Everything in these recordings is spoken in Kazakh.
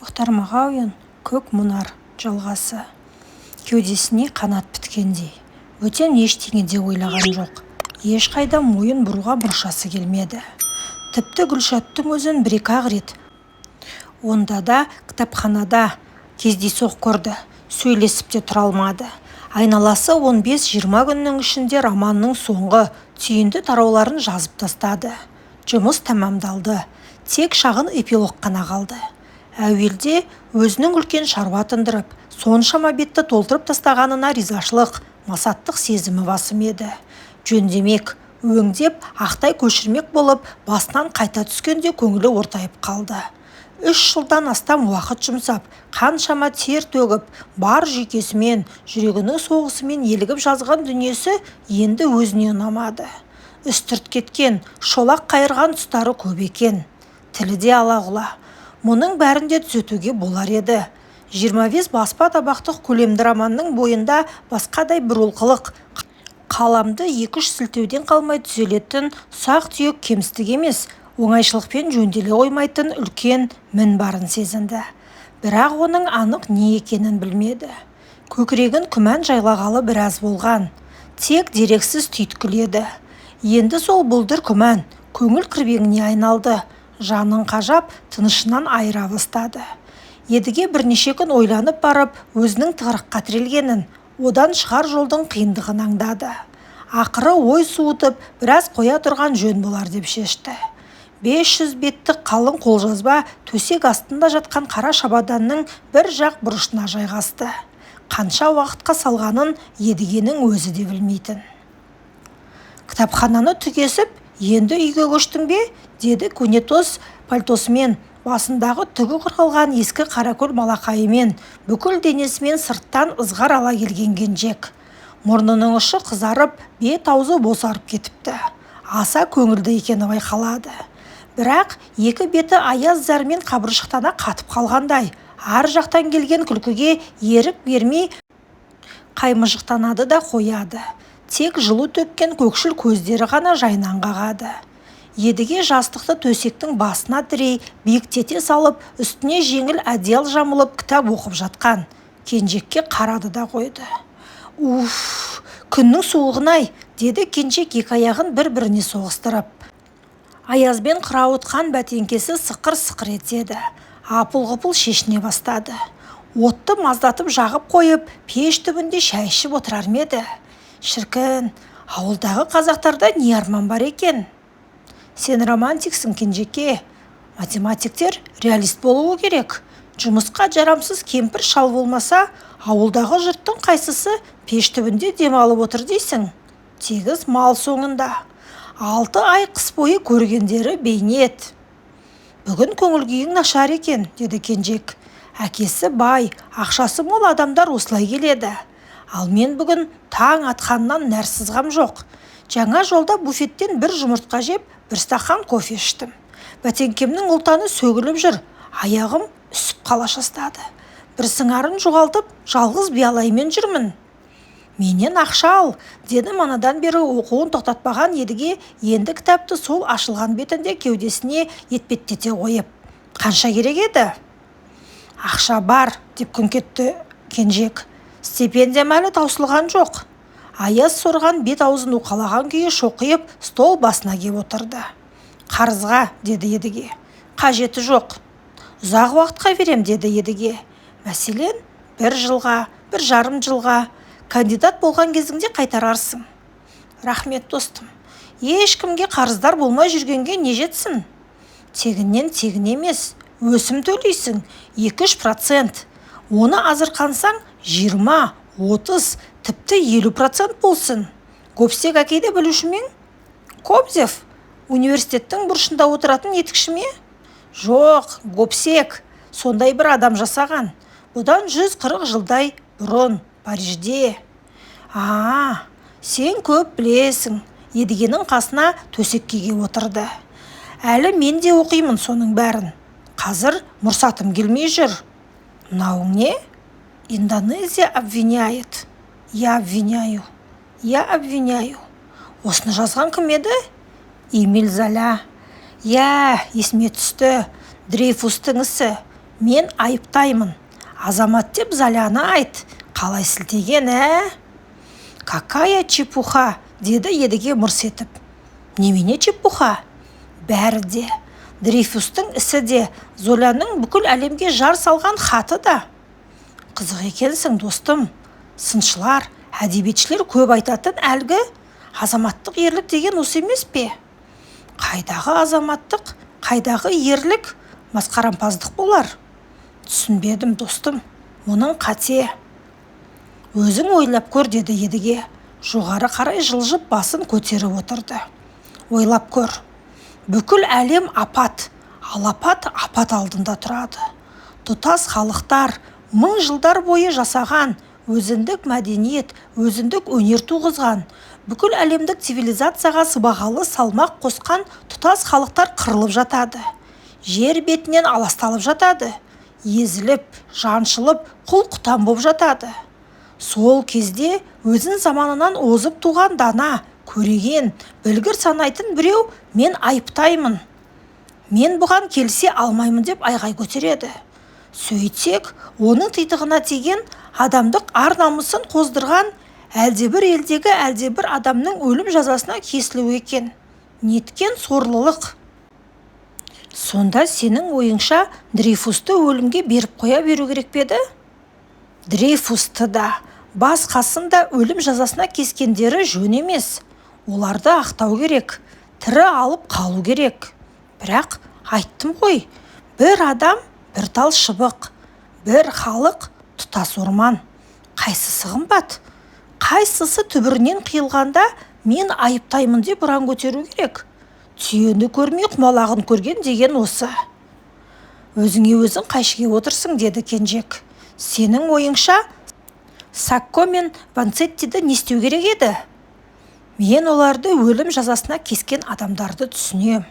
Мұхтар Мағауин. Көк мұнар. Жалғасы. Кеудесіне қанат біткендей. Бөтен ештеңе де ойлаған жоқ. Ешқайда мойын бұруға мұршасы келмеді. Тіпті Гүлшаттың өзін бір-екі-ақ рет, онда да кітапханада кездейсоқ көрді, сөйлесіп те тұра алмады. Айналасы 15-20 күннің ішінде романның соңғы, түйінді тарауларын жазып тастады. Жұмыс тәмамдалды. Тек шағын эпилог қана қалды. Әуелде өзінің үлкен шаруа тындырып, соншама бетті толтырып тастағанына ризашылық, масаттық сезімі басым еді. Жөндемек, өңдеп, ақтай көшірмек болып, басынан қайта түскенде көңілі ортайып қалды. 3 жылдан астам уақыт жұмсап, қаншама тер төгіп, бар жүйкесімен, жүрегінің соғысымен елігіп жазған дүниесі енді өзіне ұнамады. Үстірт кеткен, шолақ қайырған тұстары көп екен. Тілі де ала-құла. Мұның бәрін де түзетуге болар еді. 25 баспа табақтық көлемді романның бойында басқадай бір олқылық, қаламды екі-үш сілтеуден қалмай түзелетін ұсақ-түйек кемістік емес, оңайшылықпен жөнделе қоймайтын үлкен мін барын сезінді. Бірақ оның анық не екенін білмеді. Көкірегін күмән жайлағалы біраз болған. Тек дерексіз түйткіл еді. Енді сол бұлдыр күмән көңіл кірбеңіне айналды. Жанын қажап, тынышынан айыра бастады. Едіге бірнеше күн ойланып барып, өзінің тығырыққа тірелгенін, одан шығар жолдың қиындығын аңдады. Ақыры ой суытып, біраз қоя тұрған жөн болар деп шешті. 500 беттік қалың қолжазба төсек астында жатқан қара шабаданның бір жақ бұрышына жайғасты. Қанша уақытқа салғанын Едігенің өзі де білмейтін. «Кітапхананы түгесіп, енді үйге көштің бе?» – деді көнетоз пальтосымен, басындағы түгі қырқылған ескі қаракөл малақайымен, бүкіл денесімен сырттан ызғар ала келген Кенжек. Мұрнының ұшы қызарып, бет-аузы босарып кетіпті. Аса көңілді екені байқалады. Бірақ екі беті аяз зәрмен қабыршақтана қатып қалғандай, ар жақтан келген күлкіге ерік бермей қаймыжықтанады да қояды. Тек жылу төккен көкшіл көздері ғана жайнаң қағады. Едіге жастықты төсектің басына тірей биіктете салып, үстіне жеңіл одеял жамылып кітап оқып жатқан Кенжекке қарады да қойды. «Уф, күннің суығын-ай!» – деді Кенжек екі аяғын бір-біріне соғыстырып. Аязбен қырауытқан бәтеңкесі сықыр-сықыр етеді. Апыл-ғұпыл шешіне бастады. Отты маздатып жағып қойып, пеш түбінде шай ішіп отырар ма еді? Шіркін, ауылдағы қазақтарда не арман бар екен? Сен романтиксің, Кенжеке. Математиктер реалист болуы керек. Жұмысқа жарамсыз кемпір шал болмаса, ауылдағы жұрттың қайсысы пеш түбінде демалып отыр дейсің? Тегіс мал соңында. 6 ай қыс бойы көргендері бейнет. Бүгін көңіл күйің нашар екен, деді Кенжек. Әкесі бай, ақшасы мол адамдар осылай келеді. Ал мен бүгін таң атқаннан нәр сызғам жоқ. Жаңа жолда буфеттен бір жұмыртқа жеп, бір стақан кофе іштім. Бәтеңкемнің ұлтаны сөгіліп жүр, аяғым үсіп қала жаздады. Бір сыңарын жоғалтып, жалғыз биялаймен жүрмін. Менен ақша ал, деді манадан бері оқуын тоқтатпаған Едіге енді кітапты сол ашылған бетінде кеудесіне етпеттете қойып. Қанша керек еді? Ақша бар, деп күңк етті Кенжек. Стипендиям әлі таусылған жоқ. Аяз сорған бет аузын уқалаған күйі шоқиып стол басына кеп отырды. Қарызға, деді Едіге. Қажеті жоқ. Ұзақ уақытқа берем, деді Едіге. Мәселен, бір жылға, 1,5 жылға. Кандидат болған кезіңде қайтарарсың. Рахмет, достым. Ешкімге қарыздар болмай жүргенге не жетсін? Тегіннен тегін емес, өсім төлейсің, 2-3%. Оны азырқансаң, 20, 30, тіпті 50% болсын. Гобсек әкейді білуші ме ең? Кобзев? Университеттің бұрышында отыратын етікші ме? Жоқ, гобсек. Сондай бір адам жасаған. Бұдан 140 жылдай бұрын. Парижде. А, сен көп білесің. Едігенің қасына төсекке кеп отырды. Әлі мен де оқимын соның бәрін. Қазір мұрсатым келмей жүр. Мынауың не? Индонезия обвиняет. Я обвиняю. Я обвиняю. Осыны жазған кім еді? Эмиль Золя. Иә, есіме түсті. Дрейфустың ісі. Мен айыптаймын. Азамат деп Золяны айт. Қалай сілтеген, ә? Какая чепуха, деді Едіге мырс етіп. Немене чепуха? Бәрі де. Дрейфустың ісі де, Золяның бүкіл әлемге жар салған хаты да. Қызық екенсің, достым. Сыншылар, әдебиетшілер көп айтатын әлгі азаматтық ерлік деген осы емес пе? Қайдағы азаматтық, қайдағы ерлік, масқарампаздық болар. Түсінбедім, достым, мұның қате. Өзің ойлап көр, деді Едіге. Жоғары қарай жылжып басын көтеріп отырды. Ойлап көр. Бүкіл әлем апат, алапат апат алдында тұрады. Тұтас халықтар мың жылдар бойы жасаған өзіндік мәдениет, өзіндік өнер туғызған, бүкіл әлемдік цивилизацияға сыбағалы салмақ қосқан тұтас халықтар қырылып жатады. Жер бетінен аласталып жатады. Езіліп, жаншылып, құл-құтан боп жатады. Сол кезде өзін заманынан озып туған дана, көреген, білгір санайтын біреу мен айыптаймын. Мен бұған келісе алмаймын деп айғай көтереді. Сөйтсек, оның титығына тиген адамдық ар-намысын қоздырған әлдебір елдегі әлдебір адамның өлім жазасына кесілуі екен. Неткен сорлылық! Сонда сенің ойыңша Дрейфусты өлімге беріп қоя беру керек пе еді? Дрейфусты да, басқасын да өлім жазасына кескендері жөн емес. Оларды ақтау керек, тірі алып қалу керек. Бірақ айттым ғой, бір адам бір тал шыбық, бір халық тұтас орман. Қайсысы қымбат? Қайсысы түбірінен қиылғанда мен айыптаймын деп ұран көтеру керек? Түйені көрмей құмалағын көрген деген осы. Өзіңе өзің қайшы кеп отырсың, деді Кенжек. Сенің ойыңша Сакко мен Ванцеттиді не істеу керек еді? Мен оларды өлім жазасына кескен адамдарды түсінем.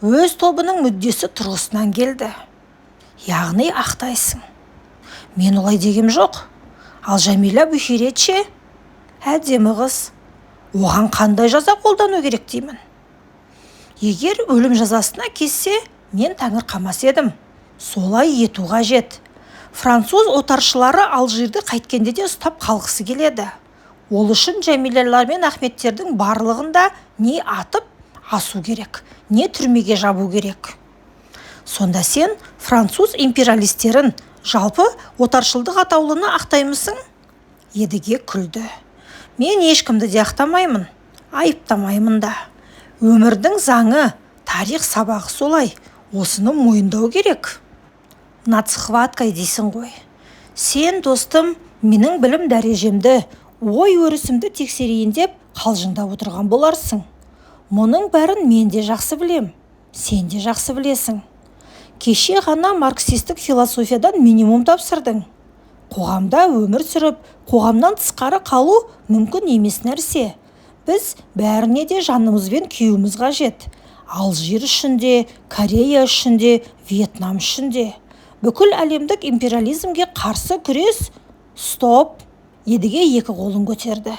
Өз тобының мүддесі тұрғысынан келді. Яғни ақтайсың. Мен олай дегем жоқ. Ал Жәмила Бухирет ше? Әдемі қыз. Оған қандай жаза қолдану керек деймін. Егер өлім жазасына кессе, мен таңырқамас едім. Солай ету қажет. Француз отаршылары Алжирді қайткенде де ұстап қалғысы келеді. Ол үшін Жәмилалар мен Ахметтердің барлығын да не атып асу керек, не түрмеге жабу керек. Сонда сен француз империалистерін, жалпы отаршылдық атаулыны ақтаймысың? Едіге күлді. Мен ешкімді де ақтамаймын, айыптамаймын да. Өмірдің заңы, тарих сабағы солай, осыны мойындау керек. Над схваткой дейсің ғой. Сен, достым, менің білім дәрежемді, ой өрісімді тексерейін деп қалжыңдап отырған боларсың. Мұның бәрін мен де жақсы білем, сен де жақсы білесің. Кеше ғана марксистік философиядан минимум тапсырдың. Қоғамда өмір сүріп, қоғамнан тысқары қалу мүмкін емес нәрсе. Біз бәріне де жанымызбен күюіміз қажет. Алжир үшін де, Корея үшін де, Вьетнам үшін де. Бүкіл әлемдік империализмге қарсы күрес. Стоп! Едіге екі қолын көтерді.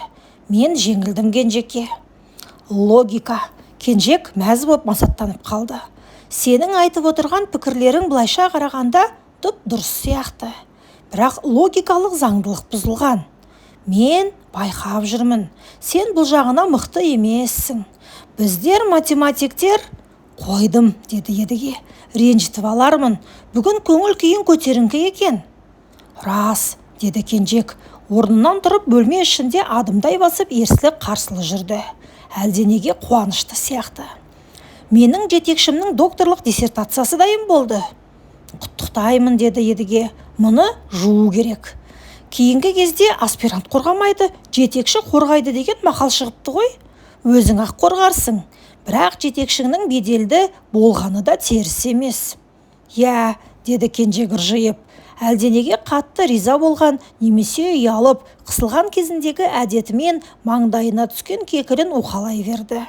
Мен жеңілдім, Кенжеке. Логика. Кенжек мәз боп масаттанып қалды. Сенің айтып отырған пікірлерің былайша қарағанда дұп-дұрыс сияқты. Бірақ логикалық заңдылық бұзылған. Мен байқап жүрмін. Сен бұл жағына мықты емессің. Біздер математиктер. Қойдым, деді Едіге. Ренжітіп алармын. Бүгін көңіл күйің көтеріңкі екен. Рас, деді Кенжек. Орнынан тұрып бөлме ішінде адымдай басып ерсілі-қарсылы жүрді. Әлденеге қуанышты сияқты. Менің жетекшімнің докторлық диссертациясы дайын болды. Құттықтаймын, деді Едіге. Мұны жуу керек. Кейінгі кезде аспирант қорғамайды, жетекші қорғайды деген мақал шығыпты ғой. Өзің ақ қорғарсың. Бірақ жетекшіңнің беделді болғаны да теріс емес. Иә, деді Кенжек ыржиып. Әлденеге қатты риза болған немесе ұялып, қысылған кезіндегі әдетімен маңдайына түскен кекілін уқалай берді.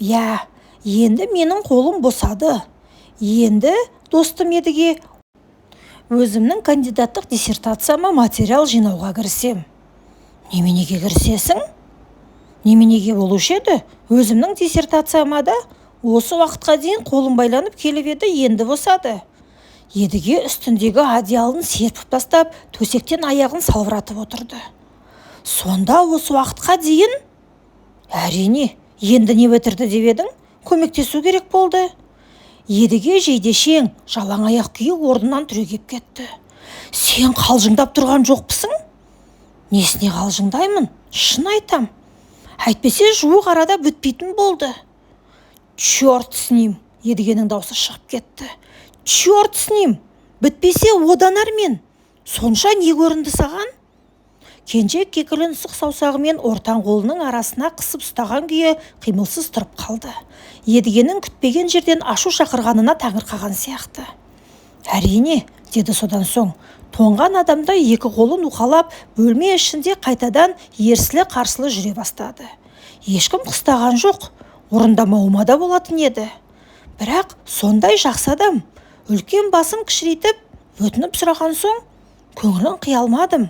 Иә, енді менің қолым босады. Енді, достым Едіге, өзімнің кандидаттық диссертацияма материал жинауға кірісем. Неменеге кірісесің? Неменеге болушы еді? Өзімнің диссертацияма да осы уақытқа дейін қолым байланып келіп еді, енді босады. Едіге үстіндегі одеялын серпіп тастап, төсектен аяғын салбыратып отырды. Сонда осы уақытқа дейін? Әрине, енді не бітірді деп едің? Көмектесу керек болды. Едіге жейдешең, жалаң аяқ күйі орнынан түрегеп кетті. Сен қалжыңдап тұрған жоқпысың? Несіне қалжыңдаймын? Шын айтам. Әйтпесе жуық арада бітпейтін болды. Черт с ним! Едігенің даусы шығып кетті. Черт с ним! Бітпесе одан әрмен. Сонша не көрінді саған? Кенжек кекілін сұқ саусағымен ортан қолының арасына қысып ұстаған күйі қимылсыз тұрып қалды. Едігенің күтпеген жерден ашу шақырғанына таңырқаған сияқты. Әрине, деді содан соң, тоңған адамдай екі қолын уқалап, бөлме ішінде қайтадан ерсілі-қарсылы жүре бастады. Ешкім қыстаған жоқ, орындамауыма да болатын еді. Бірақ сондай жақсы адам, үлкен басын кішірейтіп, өтініп сұраған соң, көңілін қия алмадым.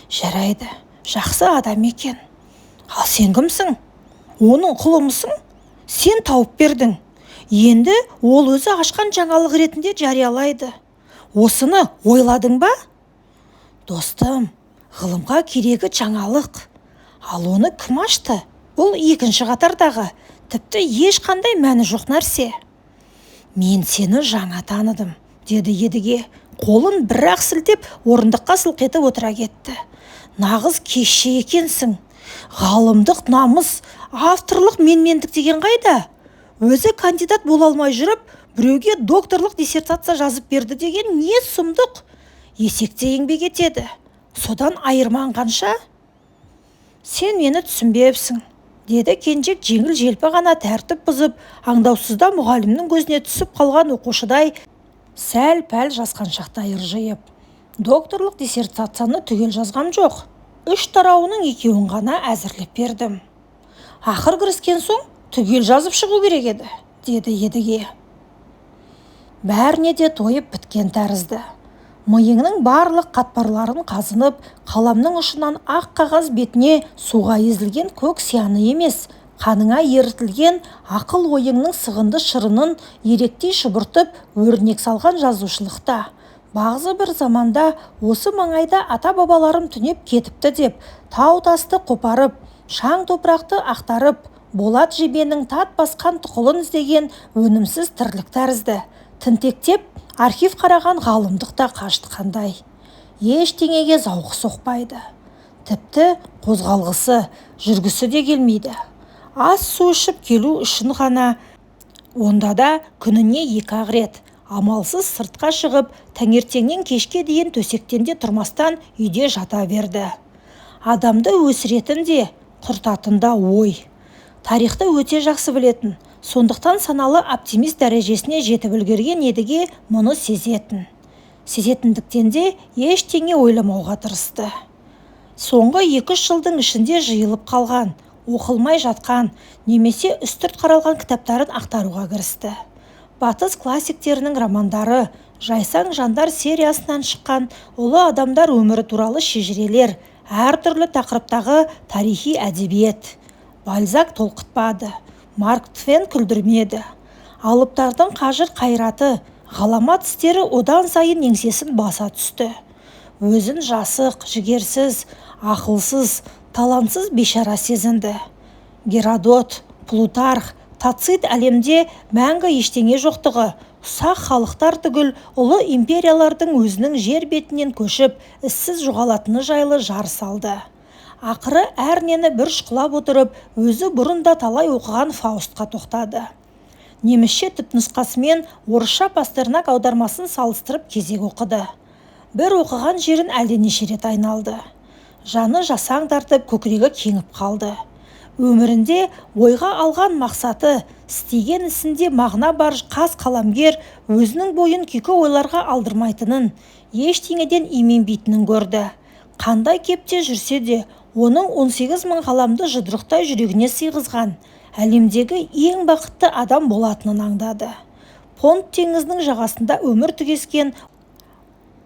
Жарайды, жақсы адам екен. Ал сен кімсің? Оның құлымысың? Сен тауып бердің. Енді ол өзі ашқан жаңалық ретінде жариялайды. Осыны ойладың ба? Достым, ғылымға керегі жаңалық. Ал оны кім ашты? Бұл екінші қатардағы, тіпті ешқандай мәні жоқ нәрсе. Мен сені жаңа таныдым, деді Едіге. Қолын бір-ақ сілтеп, орындыққа сылқ етіп отыра кетті. Нағыз кешше екенсің. Ғалымдық намыс, авторлық менмендік деген қайда? Өзі кандидат бола алмай жүріп, біреуге докторлық диссертация жазып берді деген не сұмдық? Есекте еңбек етеді. Содан айырман қанша? Сен мені түсінбепсің, деді Кенжек жеңіл-желпі ғана тәртіп бұзып, аңдаусызда мұғалімнің көзіне түсіп қалған оқушыдай сәл-пәл жасқаншақтай ыржиып. Докторлық диссертацияны түгел жазғам жоқ. 3 тарауының 2-уін ғана әзірлеп бердім. Ақыр кіріскен соң түгел жазып шығу керек еді, деді Едіге. Бәріне де тойып біткен тәрізді. Миыңның барлық қатпарларын қазынып, қаламның ұшынан ақ қағаз бетіне суға езілген көк сияны емес, қаныңа ерітілген ақыл ойыңның сығынды шырынын еректей шұбыртып, өрнек салған жазушылықта. Бағзы бір заманда осы маңайда ата-бабаларым түнеп кетіпті деп, тау-тасты қопарып, шаң топырақты ақтарып, болат жебенің тат басқан тұқылын іздеген өнімсіз тірлік тәрізді. Тінтектеп, архив қараған ғалымдық та қашты қандай. Ештеңеге зауқы соқпайды. Тіпті қозғалғысы, жүргісі де келмейді. Ас су ішіп келу үшін ғана, онда да күніне 2-ақ рет, амалсыз сыртқа шығып, таңертеңнен кешке дейін төсектен де тұрмастан үйде жата берді. Адамды өсіретін де, құртатын да ой. Тарихты өте жақсы білетін, сондықтан саналы оптимист дәрежесіне жетіп үлгерген Едіге мұны сезетін. Сезетіндіктен де ештеңе ойламауға тырысты. Соңғы 2-3 жылдың ішінде жиылып қалған, оқылмай жатқан, немесе үстірт қаралған кітаптарын ақтаруға кірісті. Батыс классиктерінің романдары, жайсаң жандар сериясынан шыққан ұлы адамдар өмірі туралы шежірелер, әртүрлі тақырыптағы тарихи әдебиет. Бальзак толқытпады, Марк Твен күлдірмеді. Алыптардың қажыр қайраты, ғаламат істері одан сайын еңсесін баса түсті. Өзін жасық, жігерсіз, ақылсыз, талантсыз бейшара сезінді. Геродот, Плутарх, Тацит әлемде мәңгі ештеңе жоқтығы, ұсақ халықтар түгіл ұлы империялардың өзінің жер бетінен көшіп, ізсіз жоғалатыны жайлы жар салды. Ақыры әрнені бір шұқылап отырып, өзі бұрын да талай оқыған Фаустқа тоқтады. Немісше түпнұсқасымен орысша Пастернак аудармасын салыстырып кезек оқыды. Бір оқыған жерін әлденеше рет айналды. Жаны жасаң тартып, көкірегі кеңіп қалды. Өмірінде ойға алған мақсаты, істеген ісінде мағына бар қас қаламгер өзінің бойын күйкі ойларға алдырмайтынын, ештеңеден именбейтінін көрді. Қандай кепте жүрсе де, оның 18 мың ғаламды жұдырықтай жүрегіне сыйғызған, әлемдегі ең бақытты адам болатынын аңдады. Понт теңізінің жағасында өмір түгескен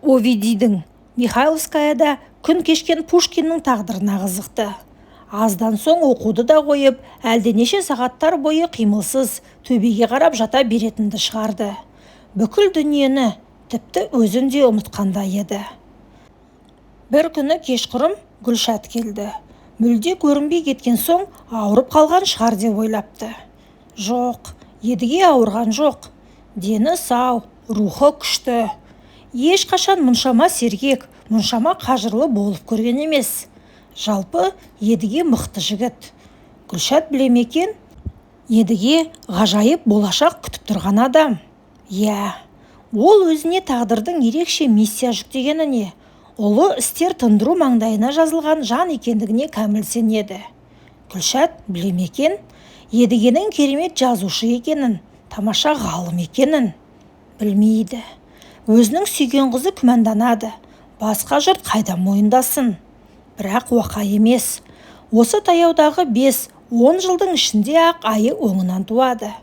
Овидийдің, Михайловскаяда күн кешкен Пушкиннің тағдырына қызықты. Аздан соң оқуды да қойып, әлденеше сағаттар бойы қимылсыз, төбеге қарап жата беретінді шығарды. Бүкіл дүниені, тіпті өзін де ұмытқандай еді. Бір күні кешқұрым Гүлшат келді. Мүлде көрінбей кеткен соң ауырып қалған шығар деп ойлапты. Жоқ, Едіге ауырған жоқ. Дені сау, рухы күшті. Ешқашан мұншама сергек, мұншама қажырлы болып көрген емес. Жалпы, Едіге мықты жігіт. Гүлшат біле ме екен? Едіге ғажайып болашақ күтіп тұрған адам. Иә, ол өзіне тағдырдың ерекше миссия жүктегеніне, ұлы істер тындыру маңдайына жазылған жан екендігіне кәміл сенеді. Гүлшат біле ме екен? Едігенің керемет жазушы екенін, тамаша ғалым екенін білмейді. Өзінің сүйген қызы күмәнданады. Басқа жұрт қайда мойындасын? Бірақ уақа емес. Осы таяудағы 5-10 жылдың ішінде-ақ айы оңынан туады.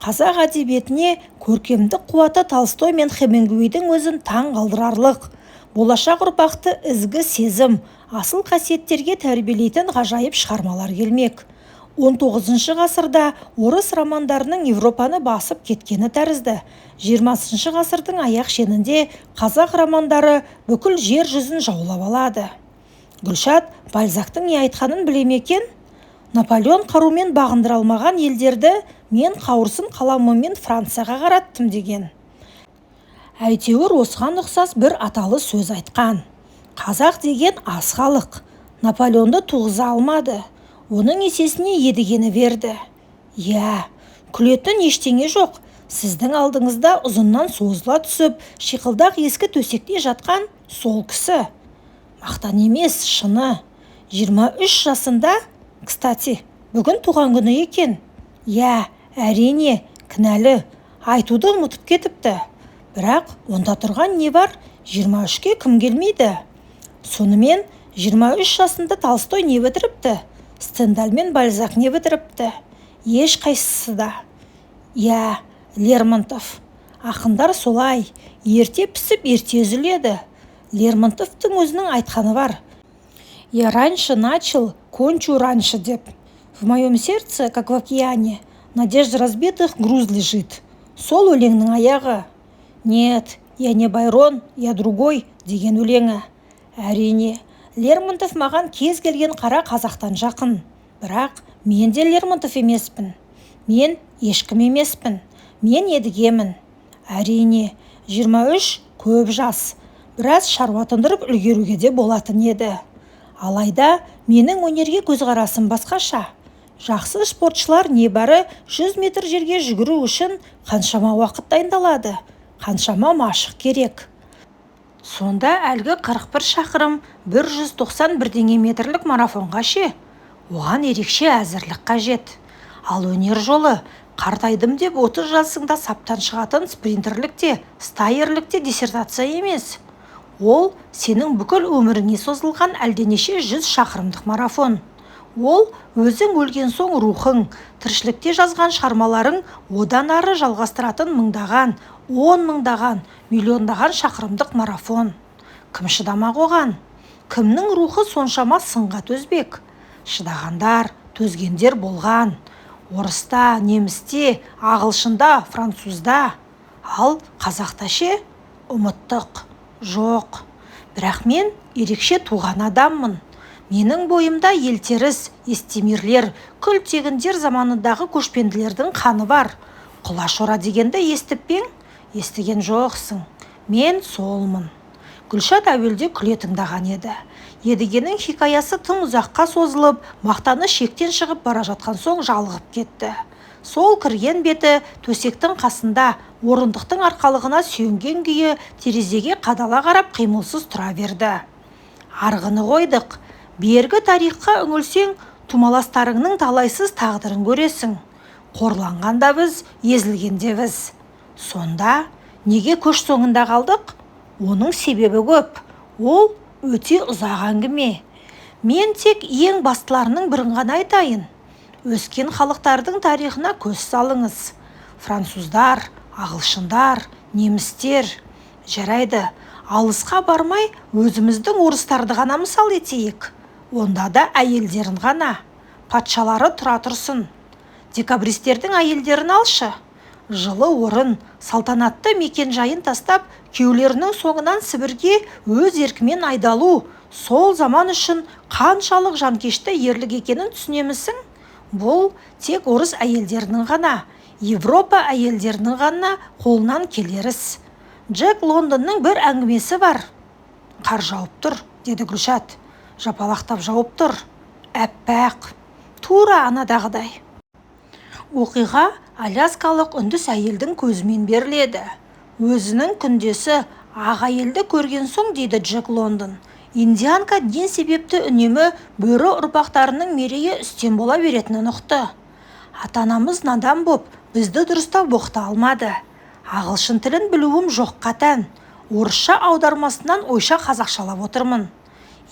Қазақ әдебиетіне көркемдік қуаты Толстой мен Хемингуэйдің өзін таң қалдырарлық, болашақ ұрпақты ізгі сезім, асыл қасиеттерге тәрбиелейтін ғажайып шығармалар келмек. 19 ғасырда орыс романдарының Европаны басып кеткені тәрізді, 20 ғасырдың аяқ шенінде қазақ романдары бүкіл жер жүзін жаулап алады. Гүлшат Бальзактың не айтқанын біле ме екен? Наполеон қарумен бағындыра алмаған елдерді мен қауырсын қаламыммен Францияға қараттым деген. Әйтеуір осыған ұқсас бір аталы сөз айтқан. Қазақ деген аз халық. Наполеонды туғыза алмады. Оның есесіне Едігені берді. Иә, күлетін ештеңе жоқ. Сіздің алдыңызда ұзыннан созыла түсіп, шиқылдақ ескі төсекте жатқан сол кісі. Мақтан емес, шыны. 23 жасында, кстати, бүгін туған күні екен. Иә, әрине, кінәлі, айтуды ұмытып кетіпті. Бірақ онда тұрған не бар, 23-ке кім келмейді? Сонымен 23 жасында Толстой не бітіріпті? Стендаль мен Бальзак не бітіріпті? Ешқайсысы да. Иә, Лермонтов. Ақындар солай, ерте пісіп, ерте үзіледі. Лермонтовтың өзінің айтқаны бар. «Я раньше начал, кончу раньше» деп. «В моем сердце, как в океане, надежда разбитых груз лежит». Сол өлеңнің аяғы. «Нет, я не Байрон, я другой» деген өлеңі. Әрине, Лермонтов маған кез келген қара қазақтан жақын. Бірақ мен де Лермонтов емеспін. Мен ешкім емеспін. Мен Едігемін. Әрине, 23 көп жас. Біраз шаруа тындырып үлгеруге де болатын еді. Алайда менің өнерге көзқарасым басқаша. Жақсы спортшылар небәрі 100 метр жерге жүгіру үшін қаншама уақыт дайындалады, қаншама машық керек. Сонда әлгі 41 шақырым 190 бірдеңе метрлік марафонға ше? Оған ерекше әзірлік қажет. Ал өнер жолы қартайдым деп 30 жасыңда саптан шығатын спринтерлік те, стайерлік те диссертация емес. Ол сенің бүкіл өміріңе созылған әлденеше жүз шақырымдық марафон. Ол өзің өлген соң рухың, тіршілікте жазған шығармаларың одан ары жалғастыратын мыңдаған, он мыңдаған, миллиондаған шақырымдық марафон. Кім шыдамақ оған? Кімнің рухы соншама сынға төзбек? Шыдағандар, төзгендер болған. Орыста, немісте, ағылшында, французда. Ал қазақта ше? Ұмыттық. Жоқ. Бірақ мен ерекше туған адаммын. Менің бойымда елтеріс, естемирлер, күлтегіндер заманындағы көшпенділердің қаны бар. Құла Шора дегенді естіп пе ең? Естіген жоқсың. Мен солмын. Гүлшат әуелде күле тыңдаған еді. Едігенің хикаясы тым ұзаққа созылып, мақтаны шектен шығып бара жатқан соң жалығып кетті. Сол кірген беті төсектің қасында, орындықтың арқалығына сүйенген күйі терезеге қадала қарап қимылсыз тұра берді. Арғыны қойдық. Бергі тарихқа үңілсең, тумаластарыңның талайсыз тағдырын көресің. Қорланған да біз, езілген де біз. Сонда неге көш соңында қалдық? Оның себебі көп. Ол өте ұзақ әңгіме. Мен тек ең бастыларының бірін ғана айтайын. Өскен халықтардың тарихына көз салыңыз. Француздар, ағылшындар, немістер. Жарайды, алысқа бармай өзіміздің орыстарды ғана мысал етейік. Онда да әйелдерін ғана. Патшалары тұра тұрсын. Декабристердің әйелдерін алшы. Жылы орын, салтанатты мекен-жайын тастап, күйеулерінің соңынан Сібірге өз еркімен айдалу сол заман үшін қаншалық жанкешті ерлік екенін түсінемісің? Бұл тек орыс әйелдерінің ғана, Европа әйелдерінің ғана қолынан келер іс. Джек Лондонның бір әңгімесі бар. Қар жауып тұр, деді Гүлшат. Жапалақтап жауып тұр. Әппақ. Тура анадағыдай. Оқиға аляскалық үндіс әйелдің көзімен беріледі. Өзінің күндесі ақ әйелді көрген соң, дейді Джек Лондон, индианка не себепті үнемі бөрі ұрпақтарының мерейі үстем бола беретінін ұқты. Ата-анамыз надан боп, бізді дұрыстап оқыта алмады. Ағылшын тілін білуім жоққа тән. Орысша аудармасынан ойша қазақшалап отырмын.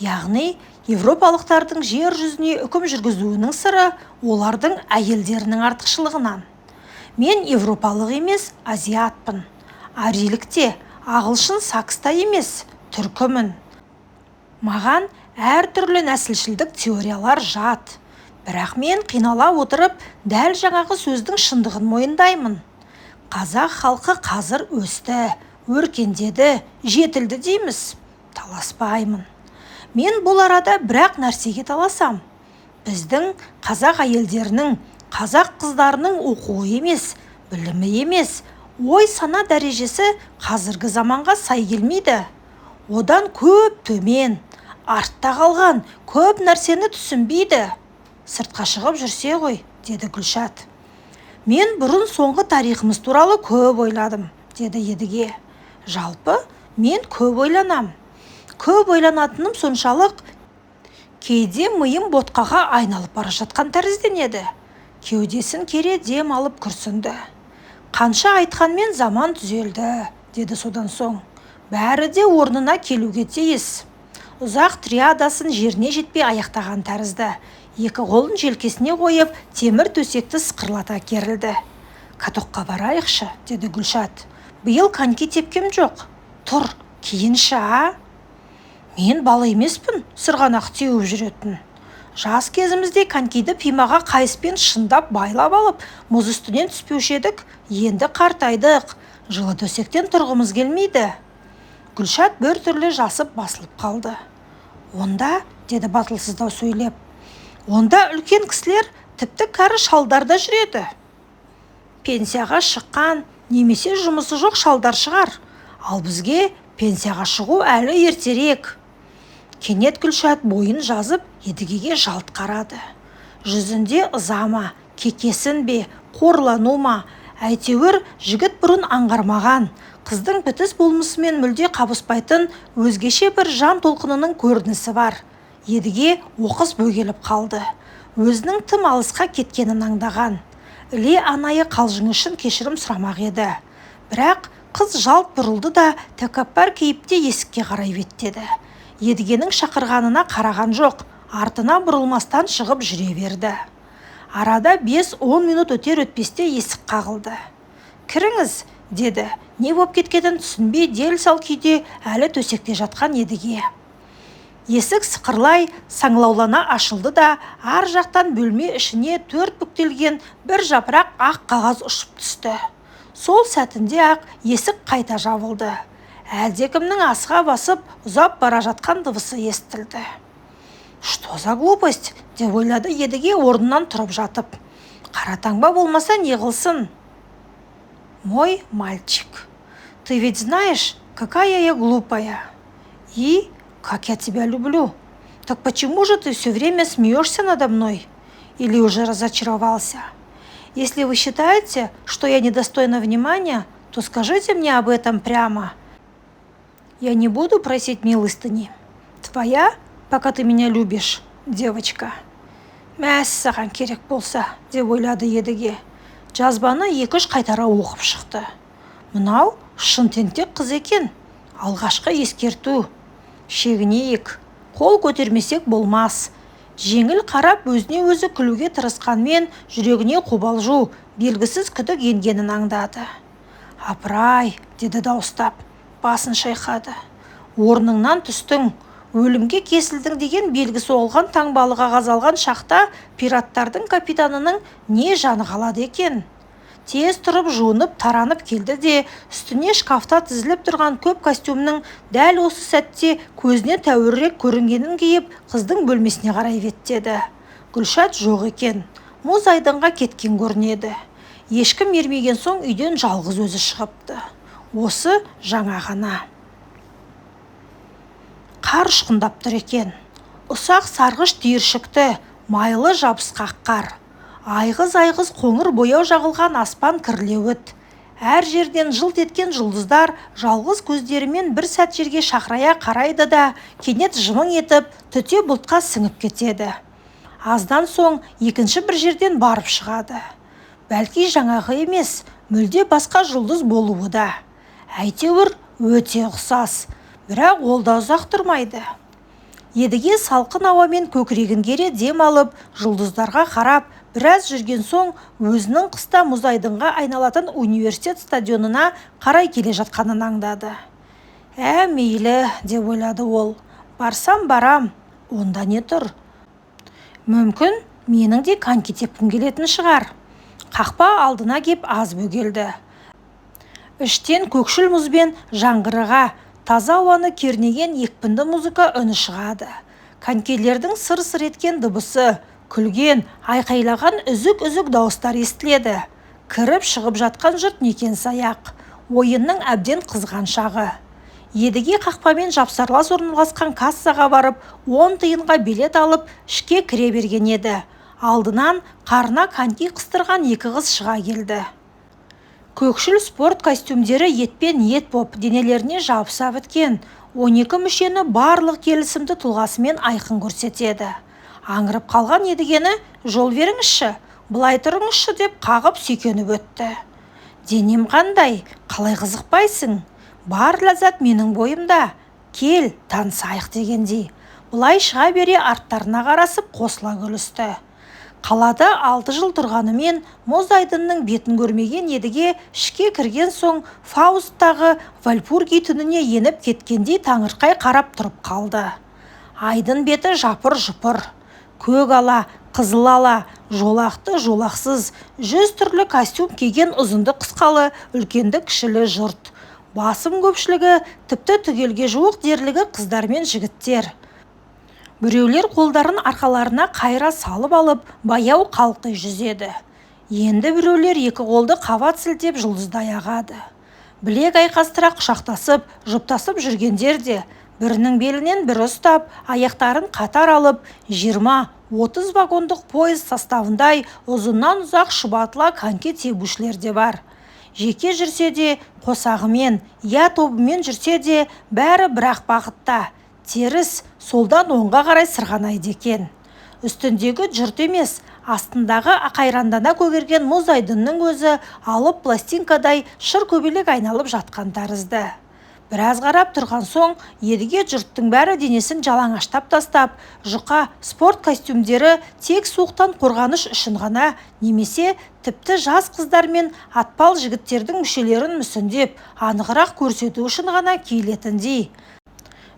Яғни, европалықтардың жер жүзіне үкім жүргізуінің сыры олардың әйелдерінің артықшылығынан. Мен европалық емес, азиатпын. Арийлік те, ағылшын сакс та емес, түркімін. Маған әртүрлі нәсілшілдік теориялар жат. Бірақ мен қинала отырып, дәл жаңағы сөздің шындығын мойындаймын. Қазақ халқы қазір өсті, өркендеді, жетілді дейміз. Таласпаймын. Мен бұл арада бір-ақ нәрсеге таласам. Біздің қазақ әйелдерінің, қазақ қыздарының оқуы емес, білімі емес, ой-сана дәрежесі қазіргі заманға сай келмейді. Одан көп төмен, артта қалған, көп нәрсені түсінбейді. Сыртқа шығып жүрсе ғой, деді Гүлшат. Мен бұрын соңғы тарихымыз туралы көп ойладым, деді Едіге. Жалпы, мен көп ойланам. Көп ойланатыным соншалық, кейде миым ботқаға айналып бара жатқан тәрізденеді. Кеудесін кере дем алып күрсінді. Қанша айтқанмен заман түзелді, деді содан соң. Бәрі де орнына келуге тиіс. Ұзақ триадасын жеріне жетпей аяқтаған тәрізді. Екі қолын желкесіне қойып, темір төсекті сықырлата керілді. Катокқа барайықшы, деді Гүлшат. Биыл коньки тепкем жоқ. Тұр, киінші, а? Мен бала емеспін, сырғанақ теуіп жүретін. Жас кезімізде конькиді пимаға қайыспен шындап байлап алып, мұз үстінен түспеуші едік, енді қартайдық. Жылы төсектен тұрғымыз келмейді. Гүлшат біртүрлі жасып басылып қалды. Онда, деді батылсыздау сөйлеп, онда үлкен кісілер, тіпті кәрі шалдар да жүреді. Пенсияға шыққан немесе жұмысы жоқ шалдар шығар. Ал бізге пенсияға шығу әлі ертерек. Кенет Гүлшат бойын жазып, Едігеге жалт қарады. Жүзінде ыза ма, кекесін бе, қорлану ма, әйтеуір жігіт бұрын аңғармаған, қыздың бітіс болмысымен мүлде қабыспайтын өзгеше бір жан толқынының көрінісі бар. Едіге оқыс бөгеліп қалды. Өзінің тым алысқа кеткенін аңдаған. Іле анайы қалжың үшін кешірім сұрамақ еді. Бірақ қыз жалт бұрылды да тәкаппар кейіпте есікке қарай беттеді. Едігенің шақырғанына қараған жоқ, артына бұрылмастан шығып жүре берді. Арада 5-10 минут өтер-өтпесте есік қағылды. Кіріңіз, деді, не боп кеткенін түсінбей дел сал күйде әлі төсекте жатқан Едіге. Есік сықырлай саңлаулана ашылды да, ар жақтан бөлме ішіне төрт бүктелген бір жапырақ ақ қағаз ұшып түсті. Сол сәтінде ақ есік қайта жабылды. Әлдекімнің асыға басып, ұзап бара жатқан дыбысы естілді. Что за глупость, деп ойлады Едіге орнынан тұрып жатып. Қара таңба болмаса не қылсын? Мой мальчик, ты ведь знаешь, какая я глупая. И как я тебя люблю. Так почему же ты все время смеешься надо мной? Или уже разочаровался? Если вы считаете, что я недостойна внимания, то скажите мне об этом прямо. Я не буду просить милостыни. Твоя, пока ты меня любишь, девочка. Мәссаған, керек болса, деп ойлады Едіге. Жазбаны екі-үш қайтара оқып шықты. Мынау шын тентек қыз екен. Алғашқы ескерту. Шегінейік. Қол көтермесек болмас. Жеңіл қарап өзіне өзі күлуге тырысқанмен жүрегіне қобалжу, белгісіз күдік енгенін аңдады. Апырай, деді дауыстап, басын шайқады. Орныңнан түстің, өлімге кесілдің деген белгі соғылған таңбалы қағаз алған шақта пираттардың капитанының не жаны қалады екен? Тез тұрып жуынып таранып келді де, үстіне шкафта тізіліп тұрған көп костюмнің дәл осы сәтте көзіне тәуірірек көрінгенін киіп, қыздың бөлмесіне қарай беттеді. Гүлшат жоқ екен. Мұз айдынға кеткен көрінеді. Ешкім ермеген соң үйден жалғыз өзі шығыпты. Осы жаңа ғана. Қар ұшқындап тұр екен. Ұсақ сарғыш түйіршікті, майлы жабысқақ қар. Айғыз-айғыз қоңыр бояу жағылған аспан кірлеуіт. Әр жерден жылт еткен жұлдыздар жалғыз көздерімен бір сәт жерге шақырая қарайды да, кенет жымың етіп, түте бұлтқа сіңіп кетеді. Аздан соң екінші бір жерден барып шығады. Бәлки жаңағы емес, мүлде басқа жұлдыз болуы да. Әйтеуір өте ұқсас, бірақ ол да ұзақ тұрмайды. Едіге салқын ауамен көкірегін кере дем алып, жұлдыздарға қарап, біраз жүрген соң өзінің қыста мұз айдынға айналатын университет стадионына қарай келе жатқанын аңдады. Ә, мейлі, деп ойлады ол, барсам барам, онда не тұр? Мүмкін, менің де коньки тепкім келетін шығар. Қақпа алдына кеп аз бөгелді. Іштен көкшіл мұзбен жаңғырыға, таза ауаны кернеген екпінді музыка үні шығады. Конькилердің сыр-сыр еткен дыбысы, күлген, айқайлаған үзік-үзік дауыстар естіледі. Кіріп-шығып жатқан жұрт некен-саяқ. Ойынның әбден қызған шағы. Едіге қақпамен жапсарлас орналасқан кассаға барып, 10 тиынға билет алып, ішке кіре берген еді. Алдынан қарына коньки қыстырған екі қыз шыға келді. Көкшіл спорт костюмдері етпен ет боп, денелеріне жабыса біткен. 12 мүшені барлық келісімді тұлғасымен айқын көрсетеді. Аңырып қалған Едігені жол беріңізші, былай тұрыңызшы деп қағып сүйкеніп өтті. Денем қандай, қалай қызықпайсың? Бар ләззат менің бойымда. Кел, танысайық дегендей. Былай шыға бере арттарына қарасып қосыла күлісті. Қалада 6 жыл тұрғанымен мұз айдынның бетін көрмеген Едіге ішке кірген соң Фаусттағы Вальпурги түніне еніп кеткендей таңырқай қарап тұрып қалды. Айдын беті жапыр-жұпыр. Көк ала, қызыл ала, жолақты, жолақсыз, 100 түрлі костюм киген ұзынды қысқалы, үлкенді кішілі жұрт. Басым көпшілігі, тіпті түгелге жуық дерлігі қыздар мен жігіттер. Біреулер қолдарын арқаларына қайыра салып алып, баяу қалқи жүзеді. Енді біреулер екі қолды қабат сілтеп жұлдыздай ағады. Білек айқастыра құшақтасып, жұптасып жүргендер де, бірінің белінен бірі ұстап, аяқтарын қатар алып, 20-30 вагондық пойыз составындай ұзыннан ұзақ шұбатыла коньки тебушілер де бар. Жеке жүрсе де, қосағымен, я тобымен жүрсе де, бәрі бір-ақ бағытта. Теріс, солдан оңға қарай сырғанайды екен. Үстіндегі жұрт емес, астындағы ақайрандана көгерген мұз айдынның өзі алып пластинкадай шыр көбелек айналып жатқан тәрізді. Біраз қарап тұрған соң, Едіге жұрттың бәрі денесін жалаңаштап тастап, жұқа спорт костюмдері тек суықтан қорғаныш үшін ғана, немесе тіпті жас қыздар мен атпал жігіттердің мүшелерін мүсіндеп, анығырақ көрсету үшін ғана киілетіндей.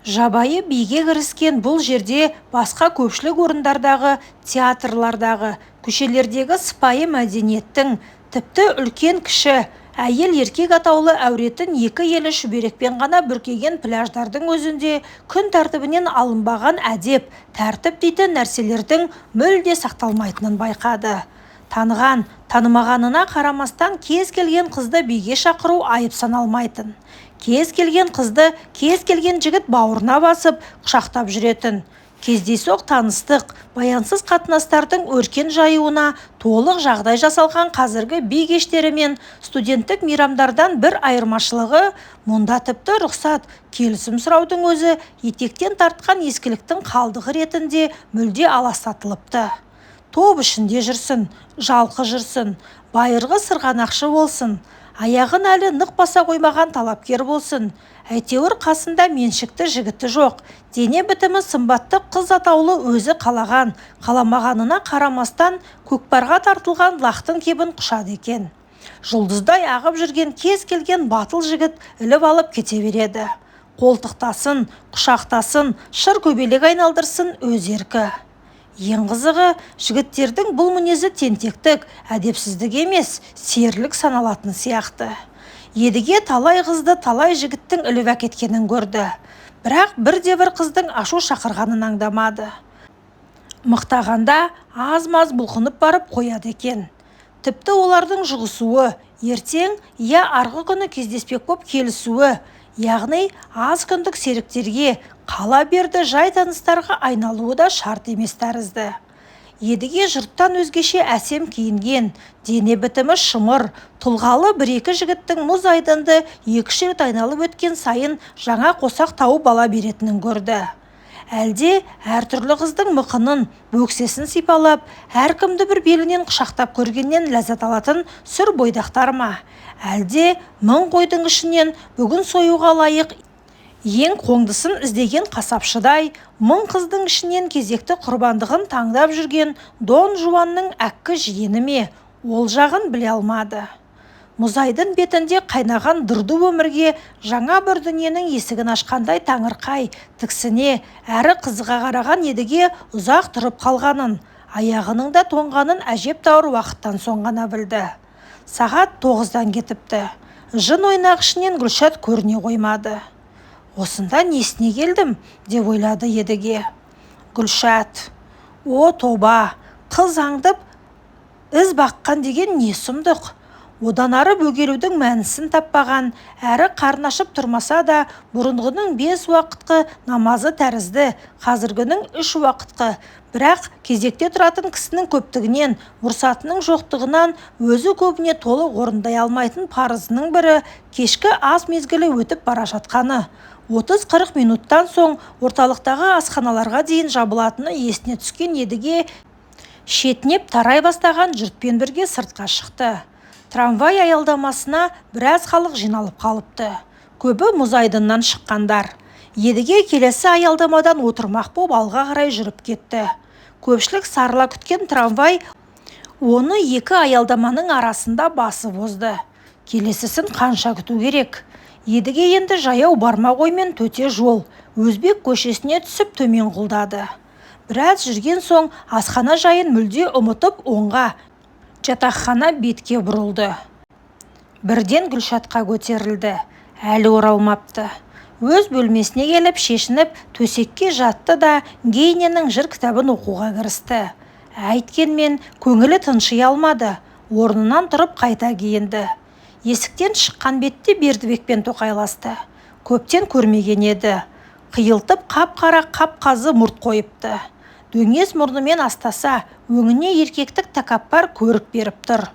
Жабайы биге кіріскен бұл жерде басқа көпшілік орындардағы, театрлардағы, көшелердегі сыпайы мәдениеттің, тіпті үлкен кіші, әйел еркек атаулы әуретін екі елі шүберекпен ғана бүркеген пляждардың өзінде күн тәртібінен алынбаған әдеп, тәртіп дейтін нәрселердің мүлде сақталмайтынын байқады. Таныған, танымағанына қарамастан кез келген қызды биге шақыру айып саналмайтын. Кез келген қызды кез келген жігіт бауырына басып, құшақтап жүретін. Кездейсоқ таныстық, баянсыз қатынастардың өркен жаюына толық жағдай жасалған қазіргі би кештері мен студенттік мейрамдардан бір айырмашылығы, мұнда тіпті рұқсат, келісім сұраудың өзі етектен тартқан ескіліктің қалдығы ретінде мүлде аластатылыпты. Топ ішінде жүрсін, жалқы жүрсін, байырғы сырғанақшы болсын, аяғын әлі нық баса қоймаған талапкер болсын, әйтеуір қасында меншікті жігіті жоқ, дене бітімі сымбатты қыз атаулы өзі қалаған, қаламағанына қарамастан көкпарға тартылған лақтың кебін құшады екен. Жұлдыздай ағып жүрген кез келген батыл жігіт іліп алып кете береді. Қолтықтасын, құшақтасын, шыр көбелек айналдырсын өз еркі. Ең қызығы, жігіттердің бұл мінезі тентектік, әдепсіздік емес, серілік саналатын сияқты. Едіге талай қызды талай жігіттің іліп әкеткенін көрді. Бірақ бірде-бір қыздың ашу шақырғанын аңдамады. Мықтағанда аз-маз бұлқынып барып қояды екен. Тіпті олардың жұғысуы, ертең, я арғы күні кездеспек боп келісуі, яғни аз күндік серіктерге, қала берді жай таныстарға айналуы да шарт емес тәрізді. Едіге жұрттан өзгеше әсем киінген, дене бітімі шымыр, тұлғалы бір-екі жігіттің мұз айдынды екі-үш рет айналып өткен сайын жаңа қосақ тауып ала беретінін көрді. Әлде әртүрлі қыздың мықынын, бөксесін сипалап, әркімді бір белінен құшақтап көргеннен ләззат алатын сүр бойдақтар ма? Әлде мың қойдың ішінен бүгін союға лайық ең қоңдысын іздеген қасапшыдай, мың қыздың ішінен кезекті құрбандығын таңдап жүрген Дон Жуанның әккі жиені ме, ол жағын біле алмады. Мұзайдын бетінде қайнаған дырду өмірге жаңа бір дүниенің есігін ашқандай таңырқай, тіксіне, әрі қызыға қараған Едіге ұзақ тұрып қалғанын, аяғының да тоңғанын әжептәуір уақыттан соң ғана білді. Сағат 9-дан кетіпті. Жын ойнақ ішінен Гүлшат көріне қоймады. Осында несіне келдім, деп ойлады Едіге. Гүлшат, о тоба, қыз аңдып, із баққан деген не сұмдық? Одан ары бөгелудің мәнісін таппаған, әрі қарны ашып тұрмаса да, бұрынғының 5 уақытқы намазы тәрізді, қазіргінің 3 уақытқы, бірақ кезекте тұратын кісінің көптігінен, мұрсатының жоқтығынан өзі көбіне толық орындай алмайтын парызының бірі кешкі ас мезгілі өтіп бара жатқаны. 30-40 минуттан соң орталықтағы асханаларға дейін жабылатыны есіне түскен Едіге шетінеп тарай бастаған жұртпен бірге сыртқа шықты. Трамвай аялдамасына біраз халық жиналып қалыпты. Көбі мұз айдыннан шыққандар. Едіге келесі аялдамадан отырмақ боп алға қарай жүріп кетті. Көпшілік сарыла күткен трамвай оны екі аялдаманың арасында басып озды. Келесісін қанша күту керек? Едіге енді жаяу бармақ оймен төте жол, Өзбек көшесіне түсіп төмен құлдады. Біраз жүрген соң асхана жайын мүлде ұмытып оңға, жатақхана бетке бұрылды. Бірден Гүлшатқа көтерілді, әлі оралмапты. Өз бөлмесіне келіп шешініп төсекке жатты да Гейненің жыр кітабын оқуға кірісті. Әйткенмен көңілі тынши алмады, орнынан тұрып қайта киінді. Есіктен шыққан бетте Бердібекпен тоқайласты. Көптен көрмеген еді. Қиылтып қап-қара қап-қазы мұрт қойыпты. Дөңес мұрнымен астаса, өңіне еркектік тәкаппар көрік беріп тұр.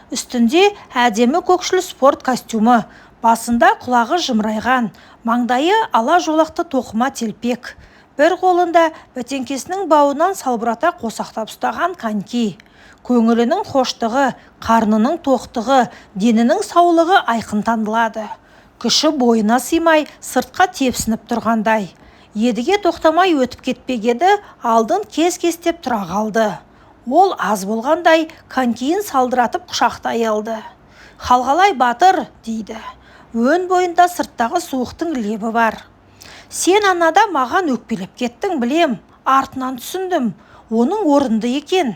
Үстінде әдемі көкшіл спорт костюмі, басында құлағы жымырайған, маңдайы ала жолақты тоқыма телпек. Бір қолында бәтеңкесінің бауынан салбырата қосақтап ұстаған коньки. Көңілінің хоштығы, қарнының тоқтығы, денінің саулығы айқын танылады. Күші бойына сыймай, сыртқа тепсініп тұрғандай. Едіге тоқтамай өтіп кетпек еді, алдын кес-кестеп тұра қалды. Ол аз болғандай конькиін салдыратып құшақтай алды. Халғалай батыр, дейді. Өн бойында сырттағы суықтың лебі бар. Сен анада маған өкпелеп кеттің, білем, артынан түсіндім. Оның орынды екен.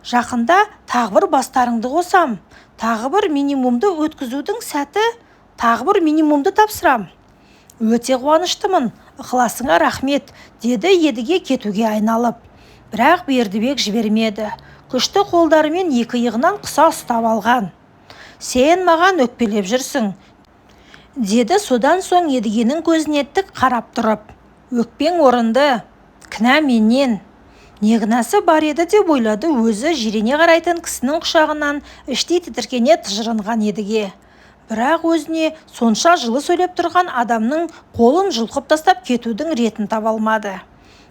Жақында тағы бір бастарыңды қосам, тағы бір минимумды өткізудің сәті, тағы бір минимумды тапсырам. Өте қуаныштымын, ықыласыңа рахмет, деді Едіге кетуге айналып. Бірақ Бердібек жібермеді. Күшті қолдарымен екі иығынан қыса ұстап алған. Сен маған өкпелеп жүрсің, деді содан соң Едігенің көзіне тік қарап тұрып. Өкпең орынды, кінә менен. Не кінәсі бар еді деп ойлады өзі жирене қарайтын кісінің құшағынан іштей тітіркене тыжырынған Едіге. Бірақ өзіне сонша жылы сөйлеп тұрған адамның қолын жұлқып тастап кетудің ретін таба алмады.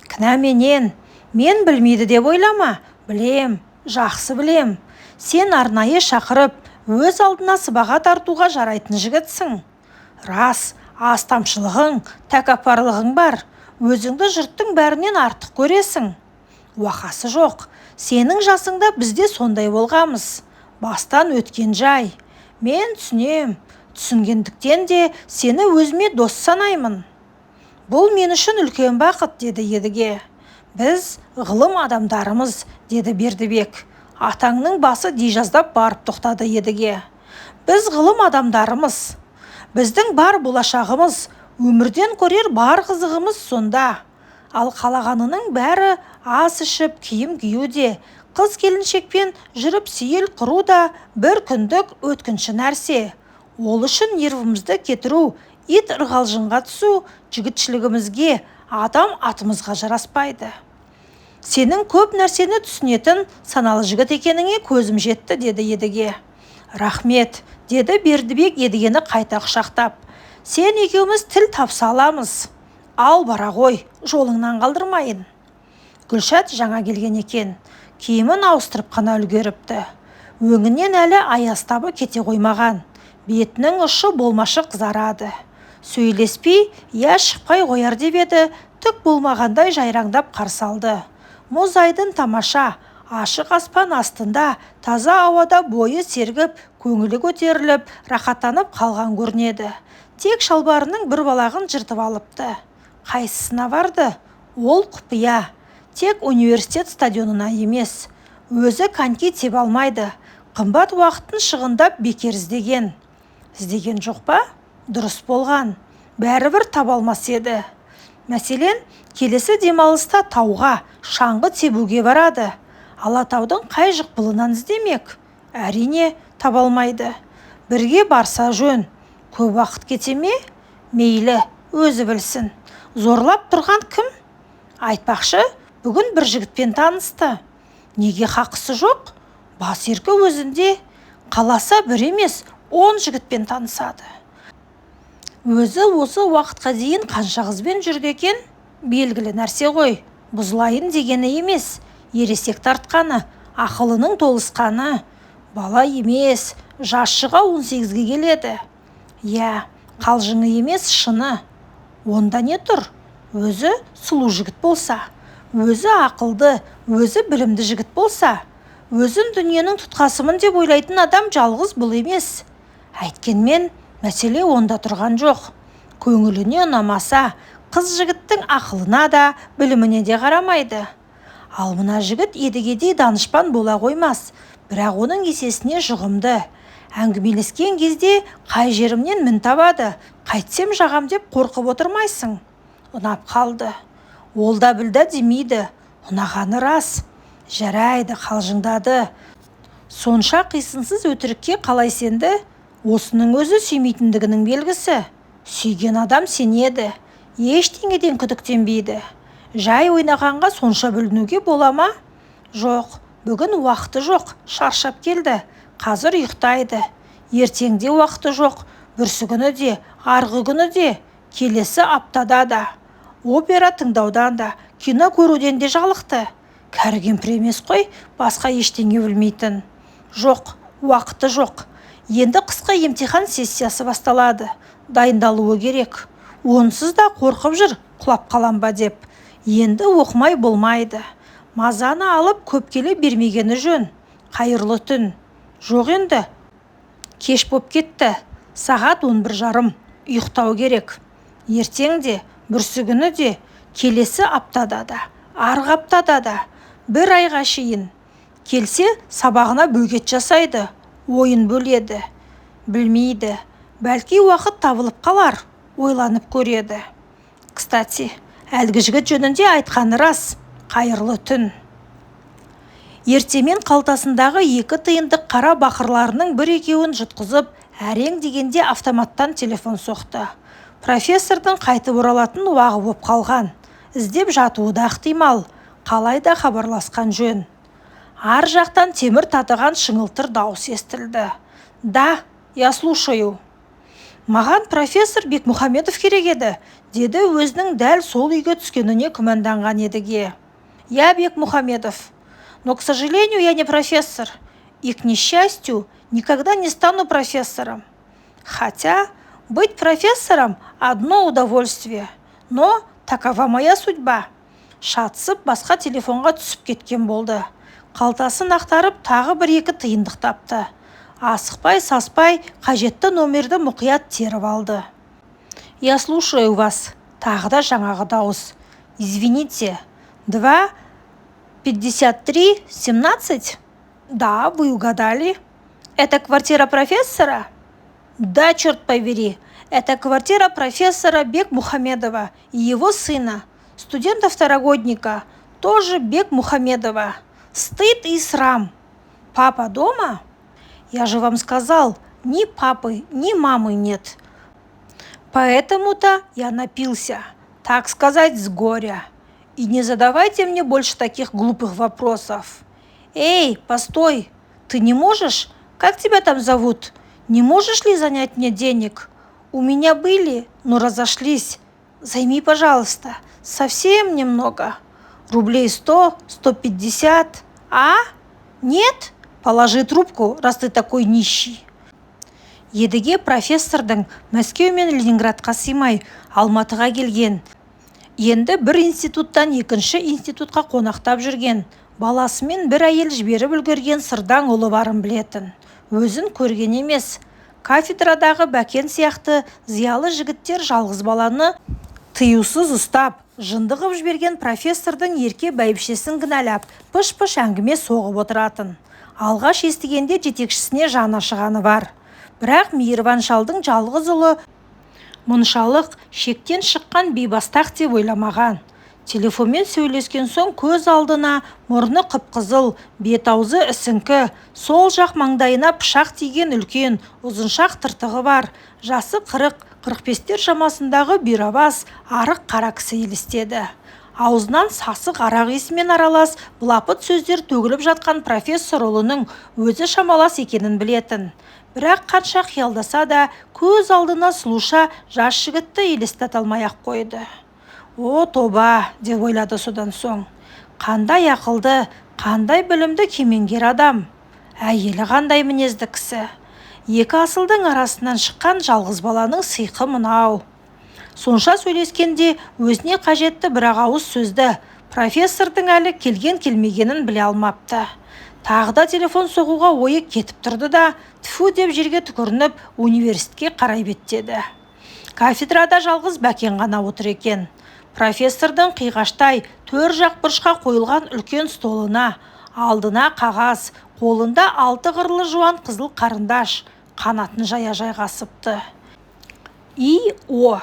Кінә менен, мен білмейді деп ойлама, білем, жақсы білем. Сен арнайы шақырып, өз алдына сыбаға тартуға жарайтын жігітсің. Рас, астамшылығың, тәкаппарлығың бар, өзіңді жұрттың бәрінен артық көресің. Уақасы жоқ, сенің жасыңда бізде сондай болғамыз. Бастан өткен жай. Мен түсінем, түсінгендіктен де сені өзіме дос санаймын. Бұл мен үшін үлкен бақыт, деді Едіге. Біз ғылым адамдарымыз, деді Бердібек. Атаңның басы дей жаздап барып тоқтады Едіге. Біз ғылым адамдарымыз. Біздің бар болашағымыз, өмірден көрер бар қызығымыз сонда. Ал қалағанының бәрі ас ішіп, киім кию де, қыз-келіншекпен жүріп сейіл құру да бір күндік өткінші нәрсе. Ол үшін нервімізді кетіру, ит ырғалжыңға түсу жігітшілігімізге, адам атымызға жараспайды. Сенің көп нәрсені түсінетін саналы жігіт екеніңе көзім жетті, деді Едіге. Рахмет, деді Бердібек Едігені қайта құшақтап. Сен екеуміз тіл тапса аламыз. Ал бара ғой, жолыңнан қалдырмайын. Гүлшат жаңа келген екен. Киімін ауыстырып қана үлгеріпті. Өңінен әлі аяз табы кете қоймаған. Бетінің ұшы болмашы қызарады. Сөйлеспей, я шықпай қояр деп еді, түк болмағандай жайраңдап қарсы алды. Мұз айдын тамаша, ашық аспан астында, таза ауада бойы сергіп, көңілі көтеріліп, рахаттанып қалған көрінеді. Тек шалбарының бір балағын жыртып алыпты. Қайсысына барды? Ол құпия. Тек университет стадионына емес. Өзі коньки тебе алмайды. Қымбат уақытын шығындап бекер іздеген. Іздеген жоқ па? Дұрыс болған. Бәрібір таба алмас еді. Мәселен, келесі демалыста тауға, шаңғы тебуге барады. Алатаудың қай жықпылынан іздемек? Әрине, таба алмайды. Бірге барса жөн. Көп уақыт кете ме? Мейлі, өзі білсін. Зорлап тұрған кім? Айтпақшы, бүгін бір жігітпен танысты. Неге хақысы жоқ? Бас еркі өзінде. Қаласа бір емес, 10 жігітпен танысады. Өзі осы уақытқа дейін қанша қызбен жүрді екен? Белгілі нәрсе ғой. Бұзылайын дегені емес, ересек тартқаны, ақылының толысқаны. Бала емес, жас шыға 18-ге келеді. Иә, қалжыңы емес, шыны. Онда не тұр? Өзі сұлу жігіт болса, өзі ақылды, өзі білімді жігіт болса, өзін дүниенің тұтқасымын деп ойлайтын адам жалғыз бұл емес. Әйткенмен мәселе онда тұрған жоқ. Көңіліне ұнамаса, қыз жігіттің ақылына да, біліміне де қарамайды. Ал мына жігіт Едігедей данышпан бола қоймас, бірақ оның есесіне жұғымды. Әңгімелескен кезде қай жерімнен мін табады, қайтсем жағам деп қорқып отырмайсың. Ұнап қалды. Ол да білді демейді. Ұнағаны рас. Жарайды, қалжыңдады. Сонша қисынсыз өтірікке қалай сенді? Осының өзі сүймейтіндігінің белгісі. Сүйген адам сенеді. Ештеңеден күдіктенбейді. Жай ойнағанға сонша бүлінуге бола ма? Жоқ, бүгін уақыты жоқ, шаршап келді. Қазір ұйықтайды. Ертеңде уақыты жоқ, бүрсігүні де, арғы күні де, келесі аптада да. Опера тыңдаудан да, кино көруден де жалықты. Кәрі кемпір емес қой, басқа ештеңе білмейтін. Жоқ, уақыты жоқ. Енді қысқы емтихан сессиясы басталады. Дайындалуы керек. Онсыз да қорқып жүр, құлап қалам ба деп. Енді оқымай болмайды. Мазаны алып көп келе бермегені жөн. Қайырлы түн. Жоқ енді. Кеш боп кетті. Сағат 11:30. Ұйықтау керек. Ертең де, бүрсігүні де, келесі аптада да, арғы аптада да, бір айға шейін. Келсе, сабағына бөгет жасайды, ойын бөледі. Білмейді. Бәлки уақыт табылып қалар, ойланып көреді. Кстати, әлгі жігіт жөнінде айтқаны рас. Қайырлы түн. Ертемен қалтасындағы 2 тиындық қара бақырларының бір-екеуін жұтқызып, әрең дегенде автоматтан телефон соқты. Профессордың қайтып оралатын уағы боп қалған. Іздеп жатуы да ықтимал. Қалай да хабарласқан жөн. Ар жақтан темір татыған шыңылтыр дауыс естілді. Да, я слушаю. Маған профессор Бекмұхамедов керек еді, деді өзінің дәл сол үйге түскеніне күмәнданған Едіге. Я Бекмұхамедов. Но, к сожалению, я не профессор. И, к несчастью, никогда не стану профессором. Хотя быть профессором – одно удовольствие. Но такова моя судьба. Шатысып басқа телефонға түсіп кеткен болды. Қалтасын ақтарып тағы бір-екі тиындық тапты. Асықпай, саспай қажетті номерді мұқият теріп алды. Я слушаю вас. Тағы да жаңағы дауыс. Извините, 2, 53, 17? Да, вы угадали. Это квартира профессора? Да, черт побери, это квартира профессора Бекмухамедова и его сына, студента-второгодника, тоже Бекмухамедова. Стыд и срам. Папа дома? Я же вам сказал, ни папы, ни мамы нет. Поэтому-то я напился, так сказать, с горя. И не задавайте мне больше таких глупых вопросов. Эй, постой, ты не можешь? Как тебя там зовут? Не можешь ли занять мне денег? У меня были, но разошлись. Займи, пожалуйста, совсем немного. Рублей 100, 150. А? Нет? Положи трубку, раз ты такой нищий. Едіге профессордың Мәскеу мен Ленинградқа сыймай, Алматыға келген, енді бір институттан екінші институтқа қонақтап жүрген, баласымен бір әйел жіберіп үлгерген сырдаң ұлы барын білетін. Өзін көрген емес. Кафедрадағы Бәкен сияқты зиялы жігіттер жалғыз баланы тыюсыз ұстап, жынды ғып жіберген профессордың ерке бәйбішесін кінәлап, пыш-пыш әңгіме соғып отыратын. Алғаш естігенде жетекшісіне жаны ашығаны бар. Бірақ Мейірбан шалдың жалғыз ұлы мұншалық шектен шыққан бейбастақ деп ойламаған. Телефонмен сөйлескен соң көз алдына мұрны қып-қызыл, бет-аузы ісіңкі, сол жақ маңдайына пышақ тиген үлкен, ұзыншақ тыртығы бар, жасы 40-45-тер шамасындағы бұйрабас, арық қара кісі елестеді. Аузынан сасық арақ иісімен аралас былапыт сөздер төгіліп жатқан профессор ұлының өзі шамалас екенін білетін. Бірақ қанша қиялдаса да, көз алдына сұлуша жас жігітті елестете алмай-ақ қойды. «О, тоба!» деп ойлады содан соң. «Қандай ақылды, қандай білімді кемеңгер адам! Әйелі қандай мінезді кісі! Екі асылдың арасынан шыққан жалғыз баланың сиқы мынау!» Сонша сөйлескенде өзіне қажетті бір-ақ ауыз сөзді, профессордың әлі келген-келмегенін біле алмапты. Тағы да телефон соғуға ойы кетіп тұрды да, тфу деп жерге түкірініп, университетке қарай беттеді. Кафедрада жалғыз Бәкен ғана отыр екен. Профессордың қиғаштай төр жақ бұрышқа қойылған үлкен столына, алдына қағаз, қолында алты қырлы жуан қызыл қарындаш, қанатын жая жайғасыпты. И. О.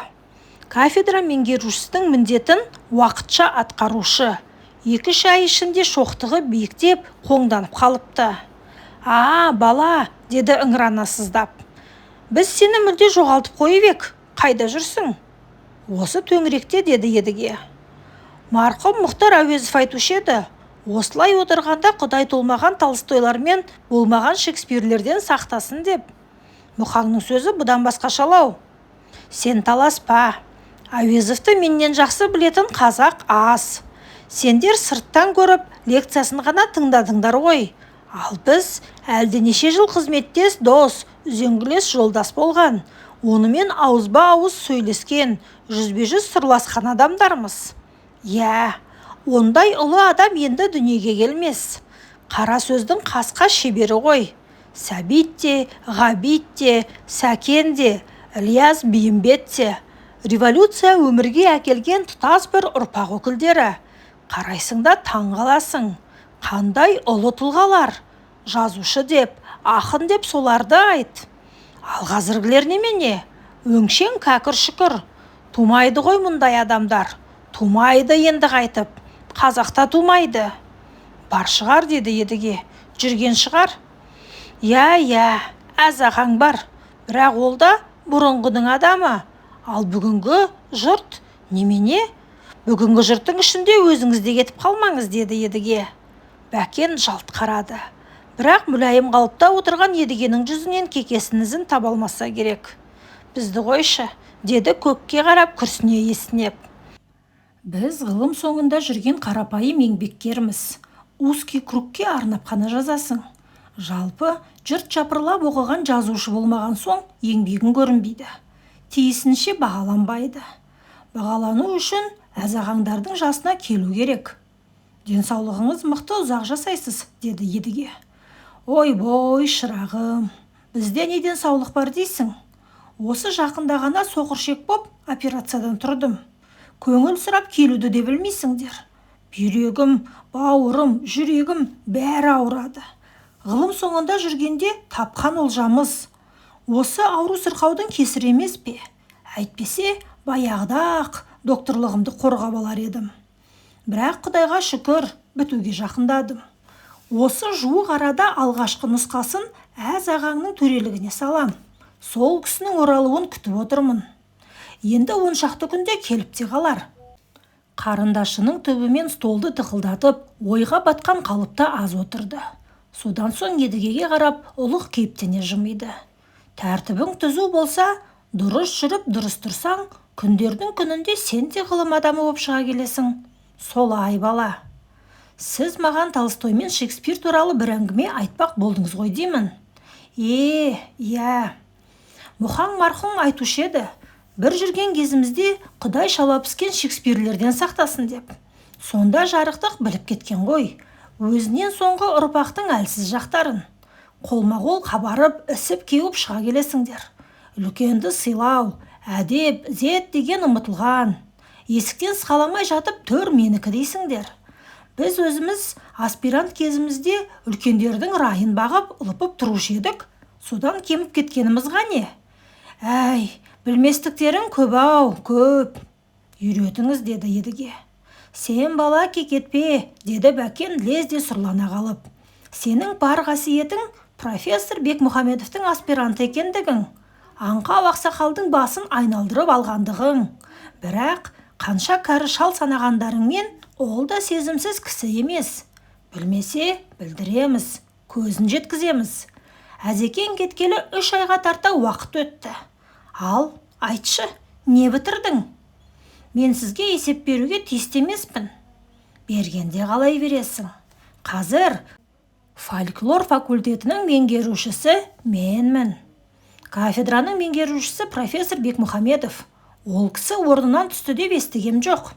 Кафедра меңгерушісінің міндетін уақытша атқарушы. 2-3 ай ішінде шоқтығы биіктеп, қоңданып қалыпты. «А, бала!» деді ыңырана сыздап. «Біз сені мүлде жоғалтып қойып ек. Қайда жүрсің?» «Осы төңіректе», деді Едіге. «Марқұм Мұхтар Әуезов айтушы еді, осылай отырғанда Құдай толмаған Толстойлар мен болмаған Шекспирлерден сақтасын деп. Мұқаңның сөзі бұдан басқашалау. Сен таласпа. Әуезовті менен жақсы білетін қазақ аз. Сендер сырттан көріп, лекциясын ғана тыңдадыңдар ғой. Ал біз әлденеше жыл қызметтес дос, үзеңгілес жолдас болған, онымен ауызба-ауыз сөйлескен, жүзбе-жүз сырласқан адамдармыз. Иә, ондай ұлы адам енді дүниеге келмес. Қара сөздің қасқа шебері ғой. Сәбит те, Ғабит те, Сәкен де, Ілияс Бейімбет те. Революция өмірге әкелген тұтас бір ұрпақ өкілдері. Қарайсың да таң қаласың. Қандай ұлы тұлғалар! Жазушы деп, ақын деп соларды айт. Ал қазіргілер немене? Өңшең кәкір-шүкір. Тумайды ғой мұндай адамдар. Тумайды енді қайтып. Қазақта тумайды. Бар шығар, деді Едіге. Жүрген шығар. Иә, иә, әз ағаң бар. Бірақ ол да бұрынғының адамы. Ал бүгінгі жұрт немене? Бүгінгі жұрттың ішінде өзіңіз де кетіп қалмаңыз, деді Едіге. Бәкен жалт қарады. Бірақ мүләйім қалыпта отырған Едігенің жүзінен кекесін ізін таба алмаса керек. Бізді қойшы, деді көкке қарап күрсіне есінеп. Біз ғылым соңында жүрген қарапайым еңбеккерміз. Узкий кругке арнап қана жазасың. Жалпы, жұрт жапырлап оқыған жазушы болмаған соң еңбегің көрінбейді. Тиісінше бағаланбайды. Бағалану үшін әз ағаңдардың жасына келу керек. Денсаулығыңыз мықты, ұзақ жасайсыз, деді Едіге. Ой-бой, шырағым, бізде не денсаулық бар дейсің? Осы жақында ғана соқыршек боп операциядан тұрдым. Көңіл сұрап келуді де білмейсіңдер. Бүйрегім, бауырым, жүрегім бәрі ауырады. Ғылым соңында жүргенде тапқан олжамыз. Осы ауру-сырқаудың кесірі емес пе? Әйтпесе, баяғыда-ақ докторлығымды қорғап алар едім. Бірақ Құдайға шүкір, бітуге жақындадым. Осы жуық арада алғашқы нұсқасын Әз ағаңның төрелігіне салам. Сол кісінің оралуын күтіп отырмын. Енді 10 шақты күнде келіп те қалар. Қарындашының түбімен столды тықылдатып, ойға батқан қалыпта аз отырды. Содан соң Едігеге қарап, ұлық кейіптене жымиды. Тәртібің түзу болса, дұрыс жүріп, дұрыс тұрсаң, күндердің күнінде сен де ғылым адамы боп шыға келесің. Солай, бала. Сіз маған Толстой мен Шекспир туралы бір әңгіме айтпақ болдыңыз ғой деймін. Е, иә. Мұхаң марқұм айтушы еді, бір жүрген кезімізде Құдай шала піскен Шекспирлерден сақтасын деп. Сонда жарықтық біліп кеткен ғой, өзінен соңғы ұрпақтың әлсіз жақтарын. Қолма-қол қабарып, ісіп-кеуіп шыға келесіңдер. Үлкенді сыйлау, әдеп, ізет деген ұмытылған. Есіктен сығаламай жатып төр менікі дейсіңдер. Біз өзіміз аспирант кезімізде үлкендердің райын бағып, лыпып тұрушы едік. Содан кеміп кеткеніміз қане? Әй, білместіктерің көп-ау, көп. Үйретіңіз, деді Едіге. Сен, бала, кекетпе, деді Бәкен лезде сұрлана қалып. Сенің бар қасиетің профессор Бекмұхамедовтің аспиранты екендігің. Аңқау ақсақалдың басын айналдырып алғандығың. Бірақ қанша кәрі шал санағандарыңмен ол да сезімсіз кісі емес. Білмесе, білдіреміз, көзін жеткіземіз. Әзекең кеткелі 3 айға тарта уақыт өтті. Ал, айтшы, не бітірдің? Мен сізге есеп беруге тиісті емеспін. Бергенде қалай бересің? Қазір фольклор факультетінің меңгерушісі менмін. Кафедраның меңгерушісі профессор Бекмұхамедов. Ол кісі орнынан түсті деп естігем жоқ.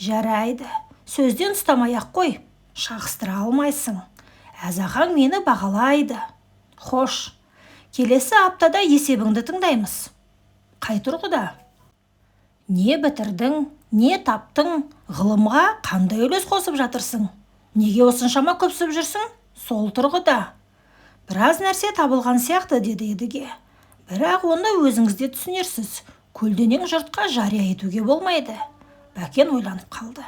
Жарайды, сөзден ұстамай-ақ қой, шағыстыра алмайсың. Әзағаң мені бағалайды. Хош, келесі аптада есебіңді тыңдаймыз. Қай тұрғыда? Не бітірдің, не таптың, ғылымға қандай үлес қосып жатырсың? Неге осыншама көпсіп жүрсің? Сол тұрғыда. Біраз нәрсе табылған сияқты, деді Едіге. Бірақ оны өзіңіз де түсінерсіз. Көлденең жұртқа жария етуге болмайды. Бәкен ойланып қалды.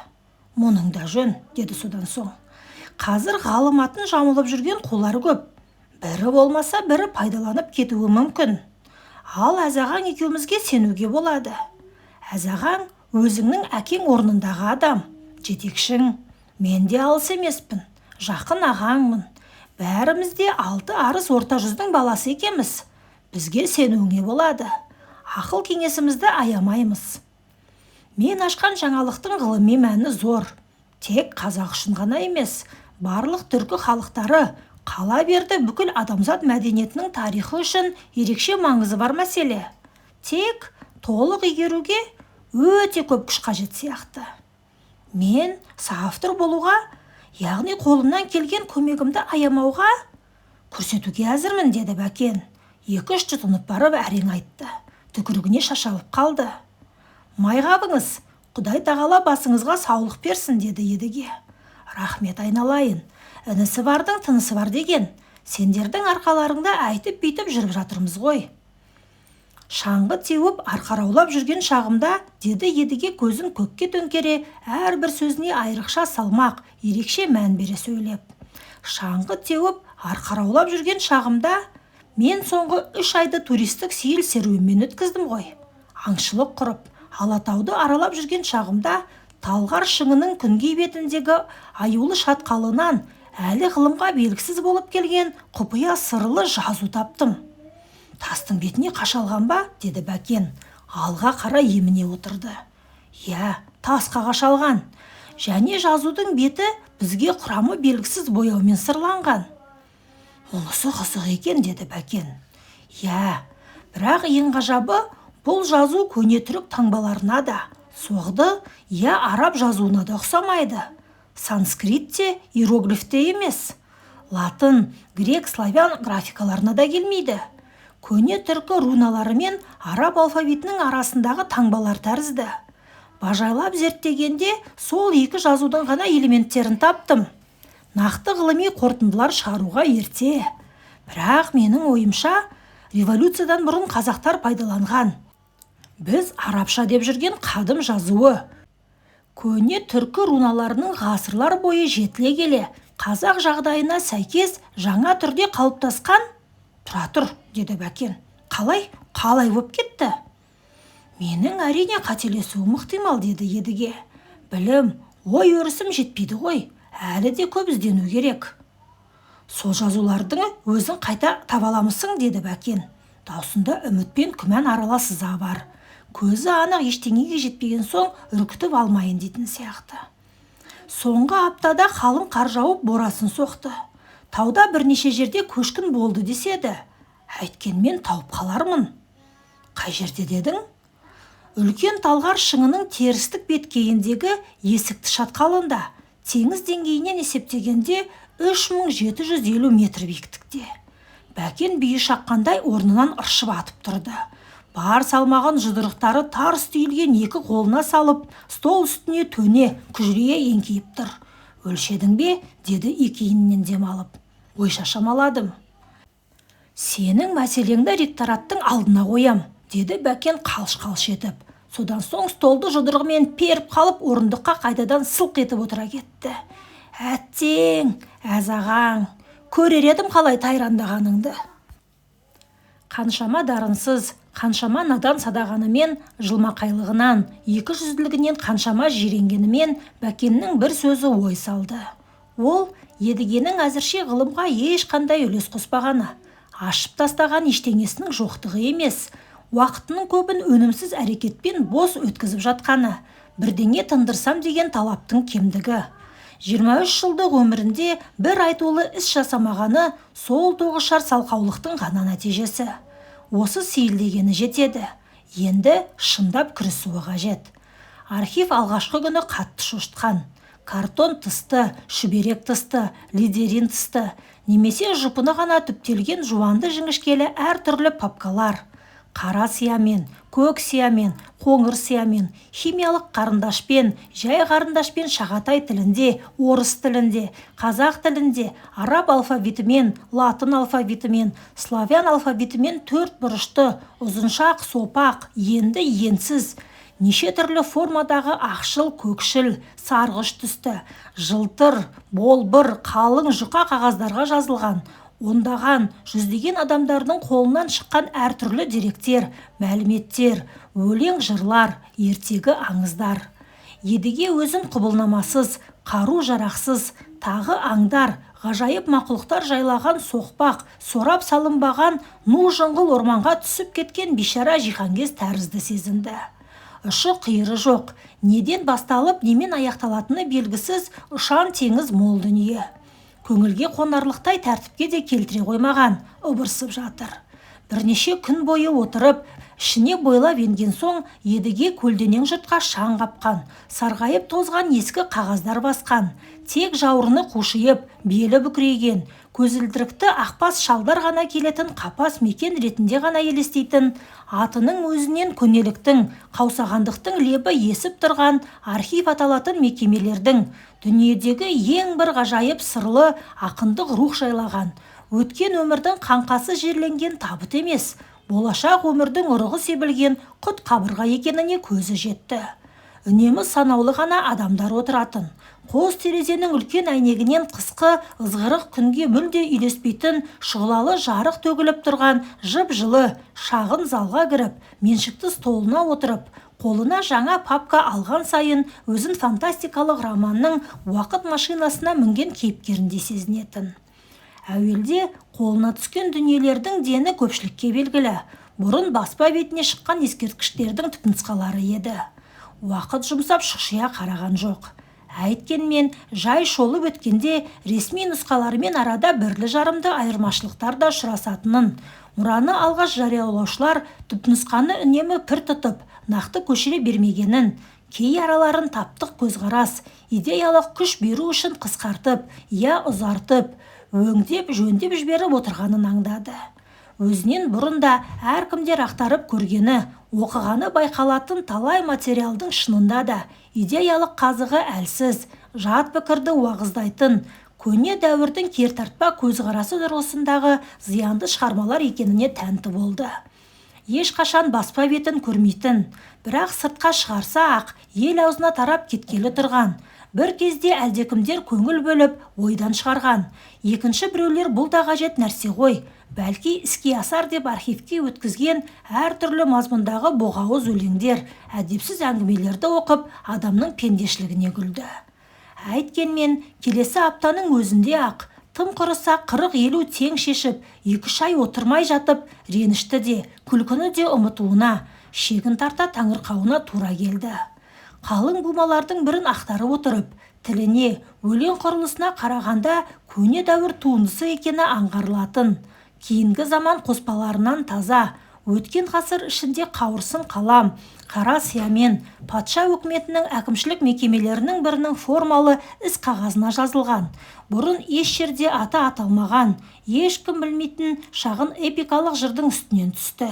Мұның да жөн, деді содан соң. Қазір ғалым атын жамылып жүрген қулар көп. Бірі болмаса, бірі пайдаланып кетуі мүмкін. Ал Әзағаң екеумізге сенуге болады. Әзағаң өзіңнің әкең орнындағы адам, жетекшің. Мен де алыс емеспін, жақын ағаңмын. Бәріміз де алты арыс орта жүздің баласы екенбіз. Бізге сенуіңе болады. Ақыл кеңесімізді аямаймыз. Мен ашқан жаңалықтың ғылыми мәні зор. Тек қазақ үшін ғана емес, барлық түркі халықтары, қала берді бүкіл адамзат мәдениетінің тарихы үшін ерекше маңызы бар мәселе. Тек толық игеруге өте көп күш қажет сияқты. Мен соавтор болуға, яғни қолымнан келген көмегімді аямауға көрсетуге әзірмін, деді Бәкен. Екі-үш жұтынып барып әрең айтты. Түкірігіне шашалып қалды. Майғабыңыз, Құдай тағала басыңызға саулық берсін, деді Едіге. Рахмет, айналайын. Інісі бардың тынысы бар деген. Сендердің арқаларыңда әйтіп бүйтіп жүріп жатырмыз ғой. Шаңғы теуіп арқараулап жүрген шағымда, деді Едіге көзін көкке төңкере, әрбір сөзіне айрықша салмақ, ерекше мән бере сөйлеп. Шаңғы теуіп арқараулап жүрген шағымда мен соңғы 3 айды туристік сейіл серуенмен өткіздім ғой. Аңшылық құрып, Алатауды аралап жүрген шағымда Талғар шыңының күнгей бетіндегі аюлы шатқалынан әлі ғылымға белгісіз болып келген құпия сырлы жазу таптым. Тастың бетіне қашалған ба? деді Бәкен. Алға қарай еміне отырды. Иә, тасқа қашалған. Және жазудың беті бізге құрамы белгісіз бояумен сырланған. Мұнысы қызық екен, деді Бәкен. Иә, бірақ ең ғажабы, бұл жазу көне түрік таңбаларына да, соғды я араб жазуына да ұқсамайды. Санскрит те, иероглиф те емес. Латын, грек, славян графикаларына да келмейді. Көне түркі руналары мен араб алфавитінің арасындағы таңбалар тәрізді. Бажайлап зерттегенде сол екі жазудың ғана элементтерін таптым. Нақты ғылыми қорытындылар шығаруға ерте. Бірақ менің ойымша, революциядан бұрын қазақтар пайдаланған. Біз арабша деп жүрген қадым жазуы. Көне түркі руналарының ғасырлар бойы жетіле келе, қазақ жағдайына сәйкес жаңа түрде қалыптасқан. Тұра тұр, деді Бәкен. Қалай, қалай боп кетті? Менің әрине қателесуім ықтимал, деді Едіге. Білім, ой өрісім жетпейді ғой, әлі де көп іздену керек. Сол жазулардың өзін қайта таба аламысың, деді Бәкен. Даусында үміт пен күмән аралас ыза бар. Көзі анық ештеңеге жетпеген соң үркітіп алмайын дейтін сияқты. Соңғы аптада қалың қар жауып борасын соқты. Тауда бірнеше жерде көшкін болды деседі. Әйткенмен тауып қалармын. Қай жерде дедің? Үлкен Талғар шыңының терістік беткейіндегі Есікті шатқалында, теңіз деңгейінен есептегенде 3750 метр биіктікте. Бәкен бүйі шаққандай орнынан ыршып атып тұрды. Бар салмағын жұдырықтары тарс түйілген екі қолына салып, стол үстіне төне, күжірейе еңкейіп тұр. Өлшедің бе? Деді екі иінінен дем алып. Ойша шамаладым. Сенің мәселеңді ректораттың алдына қоям, деді Бәкен қалш-қалш етіп. Содан соң столды жұдырығымен періп қалып, орындыққа қайтадан сылқ етіп отыра кетті. Әттең, әз ағаң, көрер едім қалай тайрандағаныңды. Қаншама дарынсыз, қаншама надан садағанымен, жылмақайлығынан, екі жүзділігінен қаншама жиренгенімен Бәкеннің бір сөзі ой салды. Ол Едігенің әзірше ғылымға ешқандай үлес қоспағаны, ашып тастаған ештеңесінің жоқтығы емес, уақытының көбін өнімсіз әрекетпен бос өткізіп жатқаны, бірдеңе тындырсам деген талаптың кемдігі. 23 жылдық өмірінде бір айтулы іс жасамағаны сол тоғышар салқаулықтың ғана нәтижесі. Осы сейілдегені жетеді. Енді шындап кірісуі қажет. Архив алғашқы күні қатты шошытқан. Картон тысты, шүберек тысты, лидерин тысты, немесе жұпыны ғана түптелген жуанды жіңішкелі әртүрлі папкалар. Қара сиямен, көк сиямен, қоңыр сиямен, химиялық қарындашпен, жай қарындашпен шағатай тілінде, орыс тілінде, қазақ тілінде, араб алфавитімен, латын алфавитімен, славян алфавитімен төрт бұрышты, ұзыншақ, сопақ, енді енсіз, неше түрлі формадағы ақшыл, көкшіл, сарғыш түсті, жылтыр, болбыр, қалың жұқа қағаздарға жазылған, ондаған, жүздеген адамдардың қолынан шыққан әртүрлі деректер, мәліметтер, өлең жырлар, ертегі аңыздар. Едіге өзін құбылнамасыз, қару-жарақсыз, тағы аңдар, ғажайып мақұлықтар жайлаған соқпақ, сорап салынбаған ну жыңғыл орманға түсіп кеткен бишара жиһангез тәрізді сезінді. Ұшы қиыры жоқ, неден басталып, немен аяқталатыны белгісіз ұшан теңіз мол дүние. Көңілге қонарлықтай тәртіпке де келтіре қоймаған, ыбырсып жатыр. Бірнеше күн бойы отырып, ішіне бойлап енген соң Едіге көлденең жұртқа шаң қапқан, сарғайып тозған ескі қағаздар басқан, тек жауырыны қушиып, белі бүкірейген, көзілдірікті ақбас шалдар ғана келетін қапас мекен ретінде ғана елестейтін, атының өзінен көнеліктің, қаусағандықтың лебі есіп тұрған архив аталатын мекемелердің дүниедегі ең бір ғажайып сырлы ақындық рух жайлаған, өткен өмірдің қаңқасы жерленген табыт емес, болашақ өмірдің ұрығы себілген құт қабырға екеніне көзі жетті. Үнемі санаулы ғана адамдар отыратын. Қос терезенің үлкен әйнегінен қысқы ызғырық күнге мүлде үйлеспейтін шұғылалы жарық төгіліп тұрған жып-жылы шағын залға кіріп, меншікті столына отырып, қолына жаңа папка алған сайын өзін фантастикалық романның уақыт машинасына мінген кейіпкеріндей сезінетін. Әуелде қолына түскен дүниелердің дені көпшілікке белгілі, бұрын баспа бетіне шыққан ескерткіштердің түпнұсқалары еді. Уақыт жұмсап шұқшия қараған жоқ. Әйткенмен жай шолып өткенде ресми нұсқаларымен арада бірлі-жарымды айырмашылықтар да ұшырасатынын, мұраны алғаш жариялаушылар түпнұсқаны үнемі пір тұтып, нақты көшіре бермегенін, кей араларын таптық көзқарас, идеялық күш беру үшін қысқартып, я ұзартып, өңдеп жөндеп жіберіп отырғанын аңдады. Өзінен бұрын да әркімдер ақтарып көргені, оқығаны байқалатын талай материалдың шынында да идеялық қазығы әлсіз, жат пікірді уағыздайтын, көне дәуірдің кертартпа көзқарасы тұрғысындағы зиянды шығармалар екеніне тәнті болды. Ешқашан баспа бетін көрмейтін, бірақ сыртқа шығарса-ақ ел аузына тарап кеткелі тұрған, бір кезде әлдекімдер көңіл бөліп ойдан шығарған, екінші біреулер бұл да қажет нәрсе ғой, бәлки іске асар деп архивке өткізген әртүрлі мазмұндағы боғауыз өлеңдер, әдепсіз әңгімелерді оқып, адамның пендешілігіне күлді. Әйткенмен келесі аптаның өзінде-ақ тым құрыса 40-50 тең шешіп, 2-3 ай отырмай жатып, ренішті де, күлкіні де ұмытуына, шегін тарта таңырқауына тура келді. Қалың бумалардың бірін ақтарып отырып, тіліне, өлең құрылысына қарағанда көне дәуір туындысы екені аңғарылатын, кейінгі заман қоспаларынан таза, өткен ғасыр ішінде қауырсын қалам, қара сиямен, патша өкіметінің әкімшілік мекемелерінің бірінің формалы іс қағазына жазылған, бұрын еш жерде аты аталмаған, ешкім білмейтін шағын эпикалық жырдың үстінен түсті.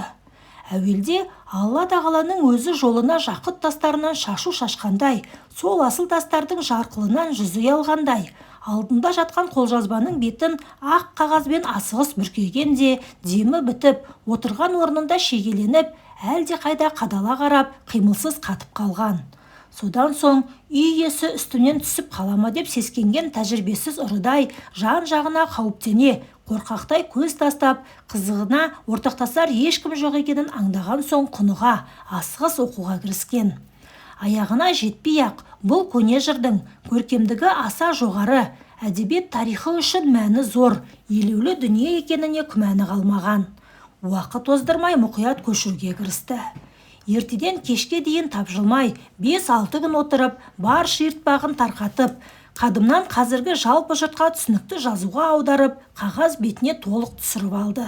Әуелде Алла тағаланың өзі жолына жақұт тастарынан шашу шашқандай, сол асыл тастардың жарқылынан жүзі ұялғандай, алдында жатқан қолжазбаның бетін ақ қағазбен асығыс бүркеген де, демі бітіп, отырған орнында шегеленіп, әлдеқайда қадала қарап, қимылсыз қатып қалған. Содан соң үй иесі үстінен түсіп қала ма деп сескенген тәжірибесіз ұрыдай жан-жағына қауіптене, қорқақтай көз тастап, қызығына ортақтасар ешкім жоқ екенін аңдаған соң құныға, асығыс оқуға кіріскен. Аяғына жетпей-ақ, бұл көне жырдың көркемдігі аса жоғары, әдебиет тарихы үшін мәні зор, елеулі дүние екеніне күмәні қалмаған. Уақыт оздырмай мұқият көшіруге кірісті. Ертеден кешке дейін тапжылмай, 5-6 күн отырып, бар шиыртпағын тарқатып, қадымнан қазіргі жалпы жұртқа түсінікті жазуға аударып, қағаз бетіне толық түсіріп алды.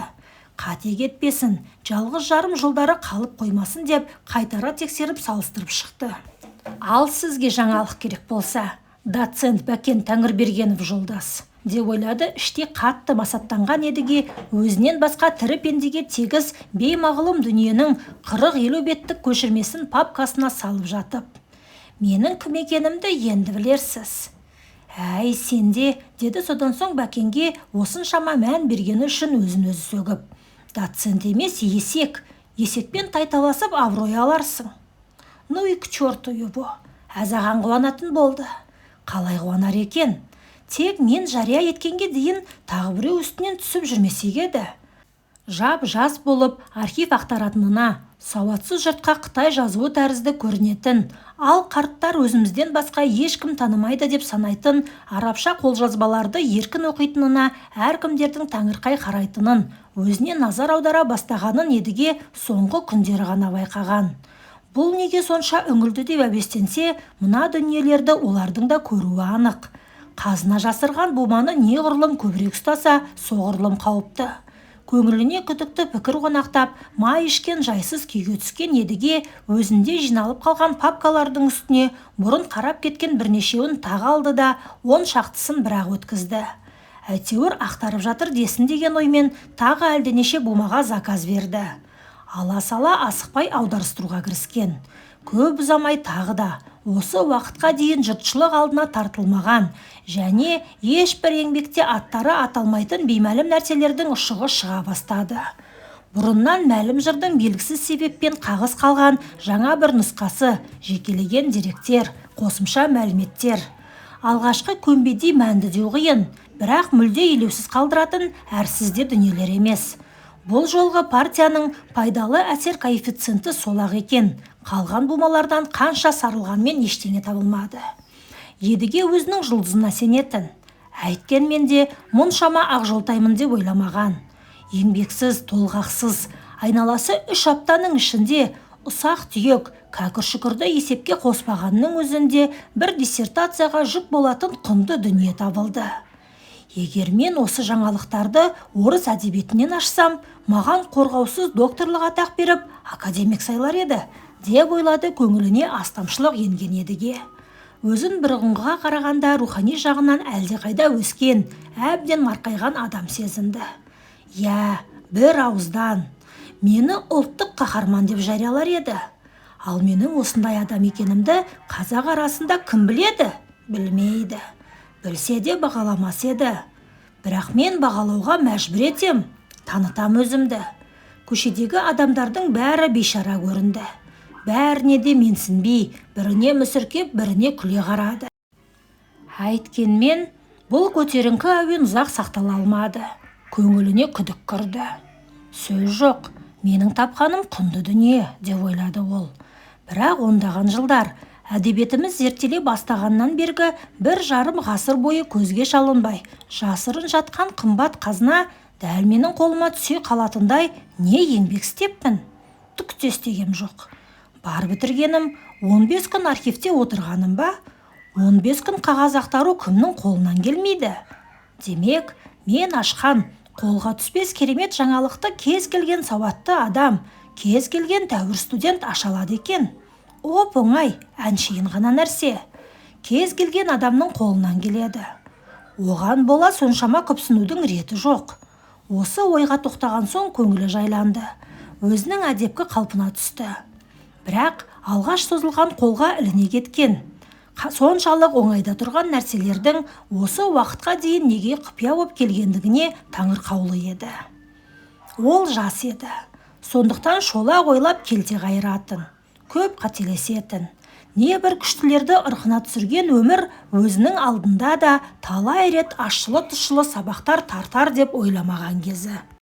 Қате кетпесін, жалғыз жарым жолдары қалып қоймасын деп қайтара тексеріп салыстырып шықты. Ал сізге жаңалық керек болса, доцент Бәкен Тәңірбергенов жолдас, деп ойлады іште қатты масаттанған Едіге, өзінен басқа тірі пендеге тегіс беймағлұм дүниенің 40-50 беттік көшірмесін папкасына салып жатып. Менің кім екенімді енді білерсіз. Әй, сенде, деді содан соң Бәкенге осыншама мән бергені үшін өзін өзі сөгіп. Доцент емес, есек. Есекпен тайталасып абырой аларсың. Ну и к черту его. Әзаған қуанатын болды. Қалай қуанар екен? Тек мен жария еткенге дейін тағы біреу үстінен түсіп жүрмесе еді. Жап-жас болып архив ақтаратынына, сауатсыз жұртқа қытай жазуы тәрізді көрінетін, ал қарттар өзімізден басқа ешкім танымайды деп санайтын арабша қолжазбаларды еркін оқитынына әркімдердің таңырқай қарайтынын, өзіне назар аудара бастағанын Едіге соңғы күндері ғана байқаған. Бұл неге сонша үңілді деп әбестенсе, мына дүниелерді олардың да көруі анық. Қазына жасырған буманы неғұрлым көбірек ұстаса, соғұрлым қауіпті. Көңіліне күдікті пікір қонақтап, май ішкен жайсыз күйге түскен Едіге өзінде жиналып қалған папкалардың үстіне бұрын қарап кеткен бірнешеуін тағы алды да, 10 шақтысын бірақ өткізді. Әйтеуір ақтарып жатыр десін деген оймен тағы әлденеше бумаға заказ берді. Ала сала асықпай аударыстыруға кіріскен. Көп ұзамай тағы да осы уақытқа дейін жұртшылық алдына тартылмаған және ешбір еңбекте аттары аталмайтын беймәлім нәрселердің ұшығы шыға бастады. Бұрыннан мәлім жырдың белгісіз себеппен қағыс қалған жаңа бір нұсқасы, жекелеген деректер, қосымша мәліметтер. Алғашқы көмбедей мәнді деу қиын, бірақ мүлде елеусіз қалдыратын әрсіз де дүниелер емес. Бұл жолғы партияның пайдалы әсер коэффициенті солақ екен, қалған бумалардан қанша сарылғанмен ештеңе табылмады. Едіге өзінің жұлдызына сенетін. Әйткенмен де мұншама ақжолтаймын деп ойламаған. Еңбексіз, толғақсыз, айналасы 3 аптаның ішінде ұсақ-түйек, кәкір-шүкірді есепке қоспағанның өзінде бір диссертацияға жүк болатын құнды дүние табылды. Егер мен осы жаңалықтарды орыс әдебиетінен ашсам, маған қорғаусыз докторлық атақ беріп, академик сайлар еді, деп ойлады көңіліне астамшылық енген Едіге. Өзін бұрынғыға қарағанда рухани жағынан әлдеқайда өскен, әбден марқайған адам сезінді. Иә, бір ауыздан мені ұлттық қаһарман деп жариялар еді. Ал менің осындай адам екенімді қазақ арасында кім біледі? Білмейді. Білсе де бағаламас еді. Бірақ мен бағалауға мәжбүр етем, танытам өзімді. Көшедегі адамдардың бәрі бейшара көрінді. Бәріне де менсінбей, біріне мүсіркеп, біріне күле қарады. Әйткенмен бұл көтеріңкі әуен ұзақ сақтала алмады. Көңіліне күдік кірді. Сөз жоқ, менің тапқаным құнды дүние, деп ойлады ол. Бірақ ондаған жылдар әдебиетіміз зерттеле бастағаннан бергі 1,5 ғасыр бойы көзге шалынбай, жасырын жатқан қымбат қазына дәл менің қолыма түсе қалатындай не еңбек істеппін? Түк те істегем жоқ. Бар бітіргенім 15 күн архивте отырғаным ба? 15 күн қағаз ақтару кімнің қолынан келмейді? Демек, мен ашқан қолға түспес керемет жаңалықты кез келген сауатты адам, кез келген тәуір студент аша алады екен. Оп-оңай, әншейін ғана нәрсе. Кез келген адамның қолынан келеді. Оған бола соншама күпсінудің реті жоқ. Осы ойға тоқтаған соң көңілі жайланды. Өзінің әдепкі қалпына түсті. Бірақ алғаш созылған қолға іліне кеткен, соншалық оңайда тұрған нәрселердің осы уақытқа дейін неге құпия боп келгендігіне таңырқаулы еді. Ол жас еді. Сондықтан шолақ ойлап келте қайыратын, көп қателесетін. Небір күштілерді ырқына түсірген өмір өзінің алдында да талай рет ащылы-тұщылы сабақтар тартар деп ойламаған кезі.